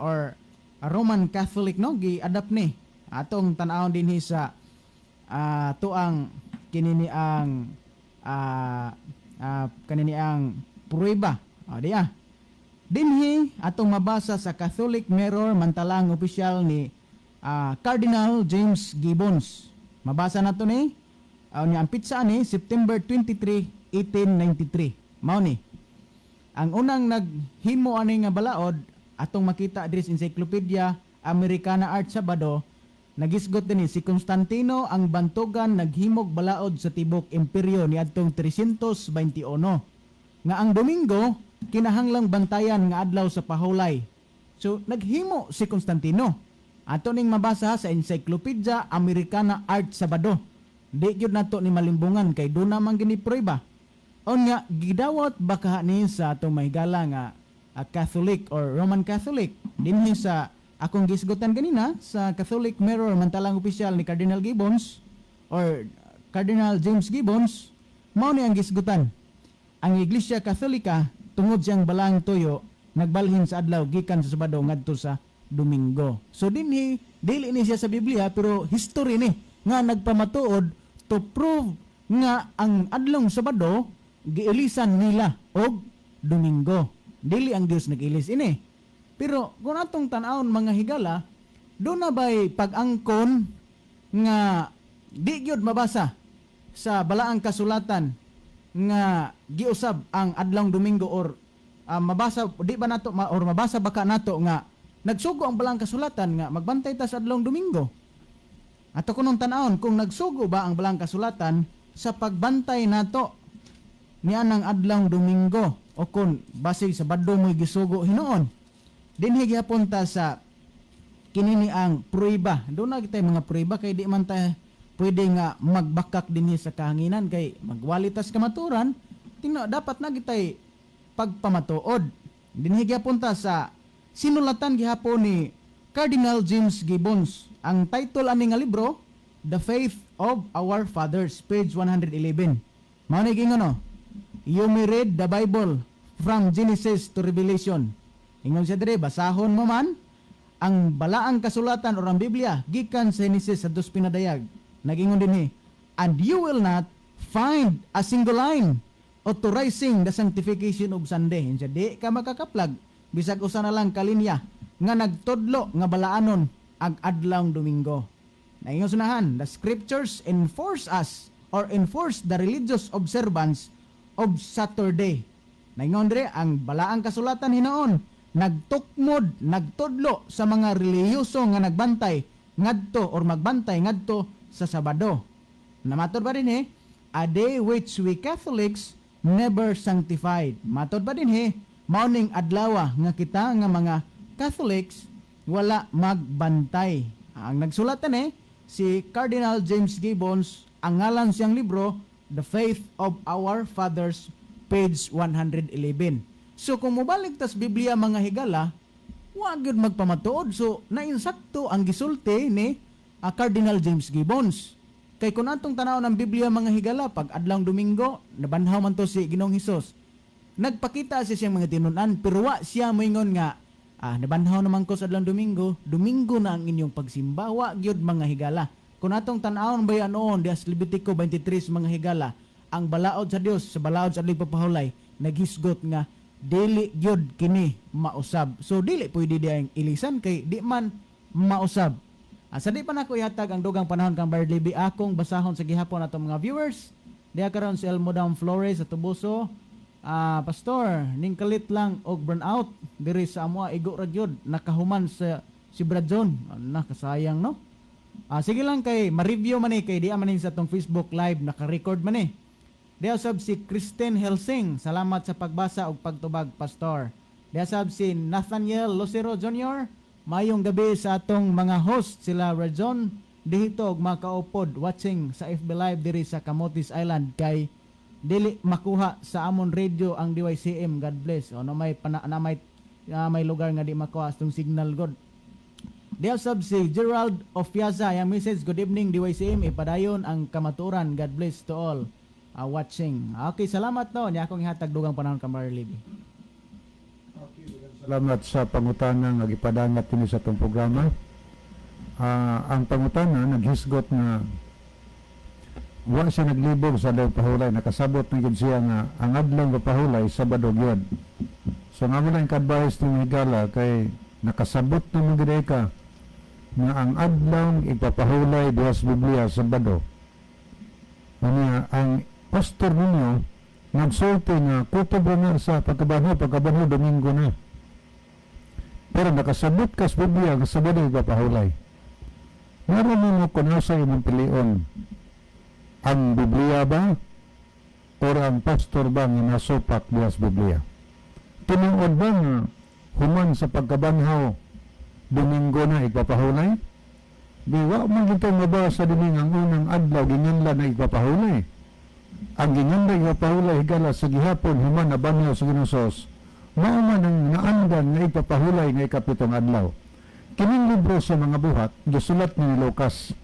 or Roman Catholic, no? Gi-adapt ni Atong tan-awon dinhi sa tuang kinini ang kanini ang pruweba. O, di ah. Dinhi atong mabasa sa Catholic Mirror, mantalang opisyal ni Cardinal James Gibbons. Mabasa nato ni niya ang pitsa ni September 23, 1893. Mao ni. Ang unang naghimo ani nga balaod, atong makita diri sa Encyclopedia Americana Art Sabado, nagisgot dinhi si Constantino ang Bantugan, naghimog balaod sa tibok imperyo niadtong 321 nga ang Domingo kinahanglang bantayan nga adlaw sa pahulay. So naghimo si Constantino. Ato ning mabasa sa Encyclopedia Americana Art Sabado. Di gyud nato ni malimbungan kay duna man gini prueba. Unya gidawat baka ni sa atong mahigala nga Catholic or Roman Catholic dinhi sa akong gisgutan ganina sa Catholic Mirror, mantalang opisyal ni Cardinal Gibbons or Cardinal James Gibbons, mao ni ang gisgutan. Ang Iglesia Katolika, tungod siyang balang tuyo, nagbalhin sa adlaw gikan sa Sabado ngadto sa Domingo. So dinhi, dili ni siya sa Biblia pero history ni nga nagpamatuod to prove nga ang adlong Sabado giilisan nila og Domingo. Dili ang Dios nag-ilis ini. Pero kung atong tan-awon, mga higala, duna ba'y pag-angkon nga di gyud mabasa sa balaang kasulatan nga giusab ang adlong Domingo or mabasa di ba nato or mabasa baka nato nga nagsugo ang balaang kasulatan nga magbantay ta sa adlong Domingo? Ato kunong tan-awon kung nagsugo ba ang balaang kasulatan sa pagbantay nato nianang adlong Domingo o kung basig Sabado mo'y gisugo hinuon. Dinhi gihapon ta sa kinini ang prueba. Duna kitay mga prueba kay di man ta pwede nga magbakak dinhi sa kahanginan kay magwalitas kamaturan. Tino, dapat na kitay pagpamatuod. Dinhi gihapon ta sa sinulatan gihapon ni Cardinal James Gibbons. Ang title ani nga libro, The Faith of Our Fathers, page 111. Mao ni giingon, no? "You may read the Bible from Genesis to Revelation." Ingon siya dire, basahon mo man ang balaang kasulatan o ang Biblia gikan sa Genesis sa dos pinadayag. Nagingon dinhi, "And you will not find a single line authorizing the sanctification of Sunday." Insa di ka makakaplag bisag usa na lang kalinya nga nagtudlo nga balaanon ang adlawng Domingo. Naingon sunahan, "The scriptures enforce us or enforce the religious observance of Saturday." Naingon dire, ang balaang kasulatan hinoon nagtukmod, nagtudlo sa mga relihiyoso nga nagbantay ngadto or magbantay ngadto sa Sabado. Namatod ba dinhi, "A day which we Catholics never sanctified." Matod ba dinhi, mao ning adlaw nga kita nga mga Catholics wala magbantay. Ang nagsulatan eh si Cardinal James Gibbons, ang ngalan siyang libro, The Faith of Our Fathers, page 111. So kung mobalik tas Biblia, mga higala, wa gyud magpamatuod. So nainsakto ang gisulti ni Cardinal James Gibbons. Kay kung atong tanaw ng Biblia, mga higala, pag adlawng Domingo, nabanhaw man to si Ginoong Hesus. Nagpakita siya siyang mga tinunan, pero wa siya moingon nga, "Nabanhaw naman ko sa adlawng Domingo, Domingo na ang inyong pagsimba." Wa gyud, mga higala. Kung atong tan-awon ba yan noon, dias Levitico 23, mga higala, ang balaod sa Dios sa balaod sa adlawng pagpahulay, naghisgot nga dili gyud kini mausab. So dili pwede di ang ilisan kay di man mausab. Sa di pa nako ihatag ang dugang panahon kang Barley, akong basahon sa gihapon atong mga viewers. Diha karon si Elmodam Flores sa Tubuso. "Pastor, ning kalit lang og burn out diri sa amoa, igo ra gyud nakahuman sa si Brad John." Na kasayang, no. Sige lang kay ma-review man ni kay di man ni sa atong Facebook Live, naka-record man ni. Diha sab si Kristen Helsing, "Salamat sa pagbasa ug pagtubag, Pastor." Diha sab si Nathaniel Lucero Jr., "Mayong gabi sa atong mga host, sila Rajon dihito ug mga kaupod watching sa FB Live diri sa Camotes Island kay dili makuha sa amon radio ang DYCM. God bless." O na may pana, na may lugar nga di makuha atong signal god. Diha sab si Gerald Ofiaza, yang message, "Good evening DYCM, ipadayon ang kamaturan. God bless to all watching." Okay, salamat, no. Nya akong ihatag dugang panahon ka Marley. Salamat sa pangutana nga gipadangat kini sa atong programa. Ang pangutana naghisgot nga wa siya naglibog sa adlaw pahulay, nakasabot na gyud siya nga ang adlaw pahulay Sabado gyud. So nga mo lang ka-advice ni higala kay nakasabot na mo gyud ka nga ang adlaw ipapahulay diha sa Biblia Sabado. Unya ang pastor ninyo nagsulti nga kutob ra na sa pagkabanhaw, pagkabanhaw Domingo na. Pero nakasabot ka sa Biblia nga Sabado ipapahulay. Meron mo kung asa imong pilion, ang Biblia ba or ang pastor ba nga nasupak diha sa Biblia? Tinuod ba nga human sa pagkabanhaw Domingo na ipapahulay? Di wa man gyud mabasa dinhi ang unang adlaw ginganlan na ipapahulay. Ang ginganlan ipapahulay, higala, sa gihapon human nabanhaw sa Ginoo, mao man ang naandan nga ipapahulay nga ikapitong adlaw. Kining libro sa mga Buhat gisulat ni Lucas.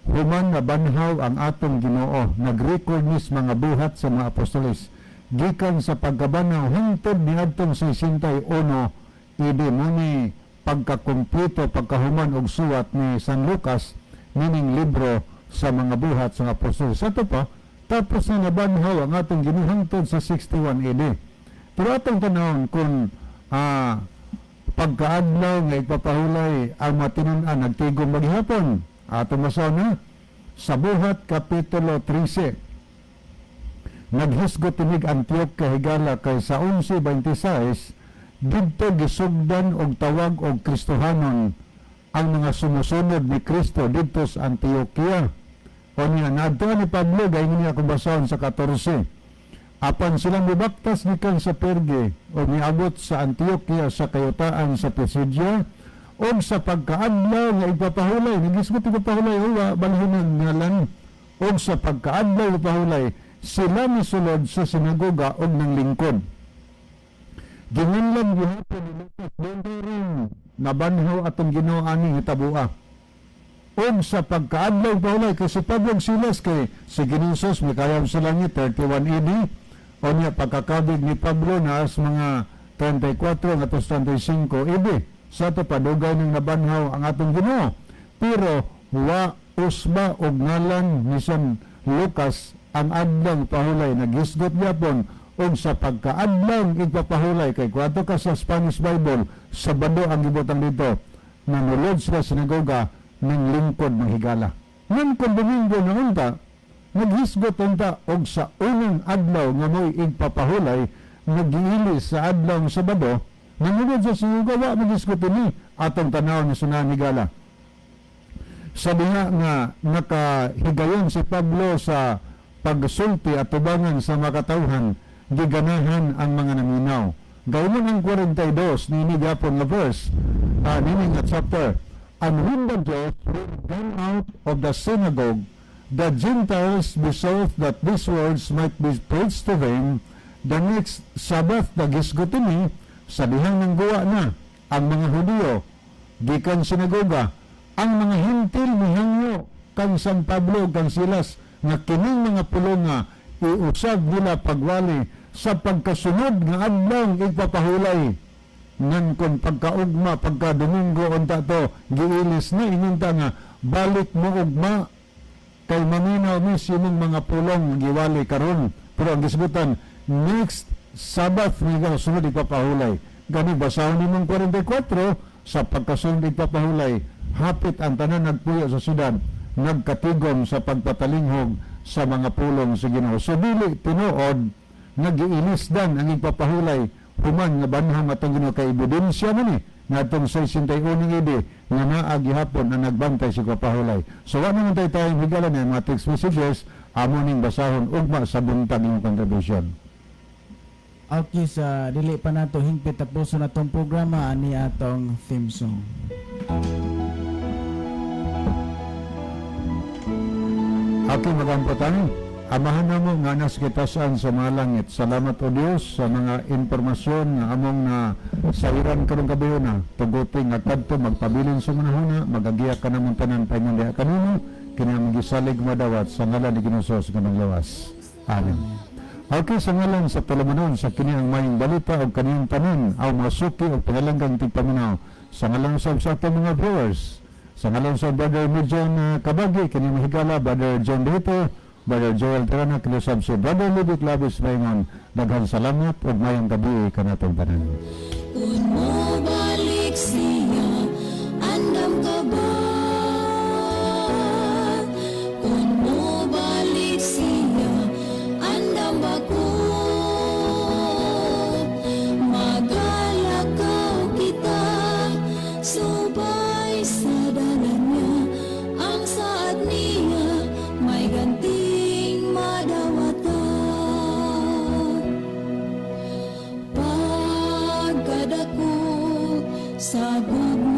Human nabanhaw ang atong Ginoo, nag-record nis mga buhat sa mga apostoles gikan sa pagkabanhaw hangtod niadtong 61 AD. Mo ni pagkakumpleto pagkahuman og suwat ni San Lucas nining libro sa mga buhat sa mga apostoles. Sa ato pa, tapos na nabanhaw ang atong Ginoo hangtod sa 61 AD. Pero atong tanawon kung pagkaadlaw nga ipapahulay ang matinun-an nagtigom maghapon. Atong masana sa Buhat Kapitulo 13. Naghisgot tinig Antioquia, higala, kay sa 11:26 didto gisugdan og tawag og Kristohanon ang mga sumusunod ni Kristo didto sa Antioquia. O niya, naadto ni Pablo, gayon niya kung basahon sa 14. Apan silang mibaktas gikan sa Perge o miabot sa Antioquia sa kayutaan sa Pisidia o sa pagkaadlaw nga ipapahulay, nagisgot ipapahulay o wa balhin ang ngalan, o sa pagkaadlaw ipapahulay sila misulod sa sinagoga og nanglingkod. Ginganlan gihapon ni Lucas rin nabanhaw atong Ginoo ani hitabua. Og sa pagkaadlaw pahulay kay si Pablo ug Silas, kay si Ginoong Jesus mikayab sa langit 31 AD. O niya pagkakabig ni Pablo na as mga 34 ngadto 35 AD. Sa ato padugay ng nabanhaw ang atong Ginoo. Pero wa usba og ngalan ni San Lucas ang adlaw pahulay. Naghisgot gyapon og sa pagkaadlaw igpapahulay kay kuadto ka sa Spanish Bible, Sabado ang gibutang dito. Nanulod sila sa sinagoga ng lingkod ng higala. Ngan kung Domingo na unta, naghisgot unta og sa unang adlaw nga mo'y igpapahulay, nagiili sa adlaw ng Sabado, nanulod sa sinagoga, wa maghisgot ini. Atong tanaw ni sunan higala. Sa diha nga nakahigayon si Pablo sa pagsulti at tubangan sa makatawhan, giganahan ang mga naminaw. Gayun ang 42 nini gyapon nga verse, nini nga chapter. "And when the Jews were gone out of the synagogue, the Gentiles besought that these words might be preached to them the next Sabbath." Nagisgot ini sa dihang nangguwa na ang mga Hudiyo gikan sinagoga, ang mga Hentil mihangyo kang San Pablo kang Silas nga kining mga pulong nga iusab nila pagwali sa pagkasunod nga adlaw igpapahulay. Ngan kung pagkaugma, pagka Domingo unta to giilis na, inunta nga balik mo ugma kay maminaw mi sa imong mga pulong giwali karon. Pero ang gisgutan, next Sabbath nga sunod igpapahulay. Gani basahon nimong 44, sa pagkasunod igpapahulay, hapit ang tanan nagpuyo sa syudad nagkatigom sa pagpatalinghog sa mga pulong sa Ginoo. So dili tinuod nagiilisdan ang igpapahulay human nga banhaw atong Ginoo kay ebidensya man ni ngadtong 61 AD nga naa gihapon na nagbantay sa igpapahulay. So wa naman tayo tayong higala na mga text messages, amo ning basahon ugma sa buntag imong contribution. Okay, sa dili pa nato hingpit tapuson atong programa ani atong theme song. Okay, magampo tayo. Amahan na mo nga nas kitasan sa mga langit. Salamat o Dios sa mga impormasyon nga among na sahiran karong gabi na. Tuguti nga kadto magpabilin sa mga huna, magagiya ka namong tanan paingon diha kanino, kini among gisalig madawat sa ngalan ni Ginoo sa kanang lawas. Amen. Okay, sa ngalan sa tulumanon sa kini ang mayong balita og kaniyang tanan aw mga suki og pangalanggang tigpaminaw, sa ngalan sab sa atong mga viewers. Sa ngalan sa Brother Miljon Kabagi, kini mahigala, Brother John Dito, Brother Joel Terana, kinusab si Brother Libik Labis Raymond. Daghang salamat ug mayong gabi kanatong tanan. Kung mobalik siya, andam ka ba? Kung mobalik siya, andam ba ko? Magalakaw kita, subay sa dalan niya. Ang saad niya, may ganting madawatan. Pagkadako sa gugma.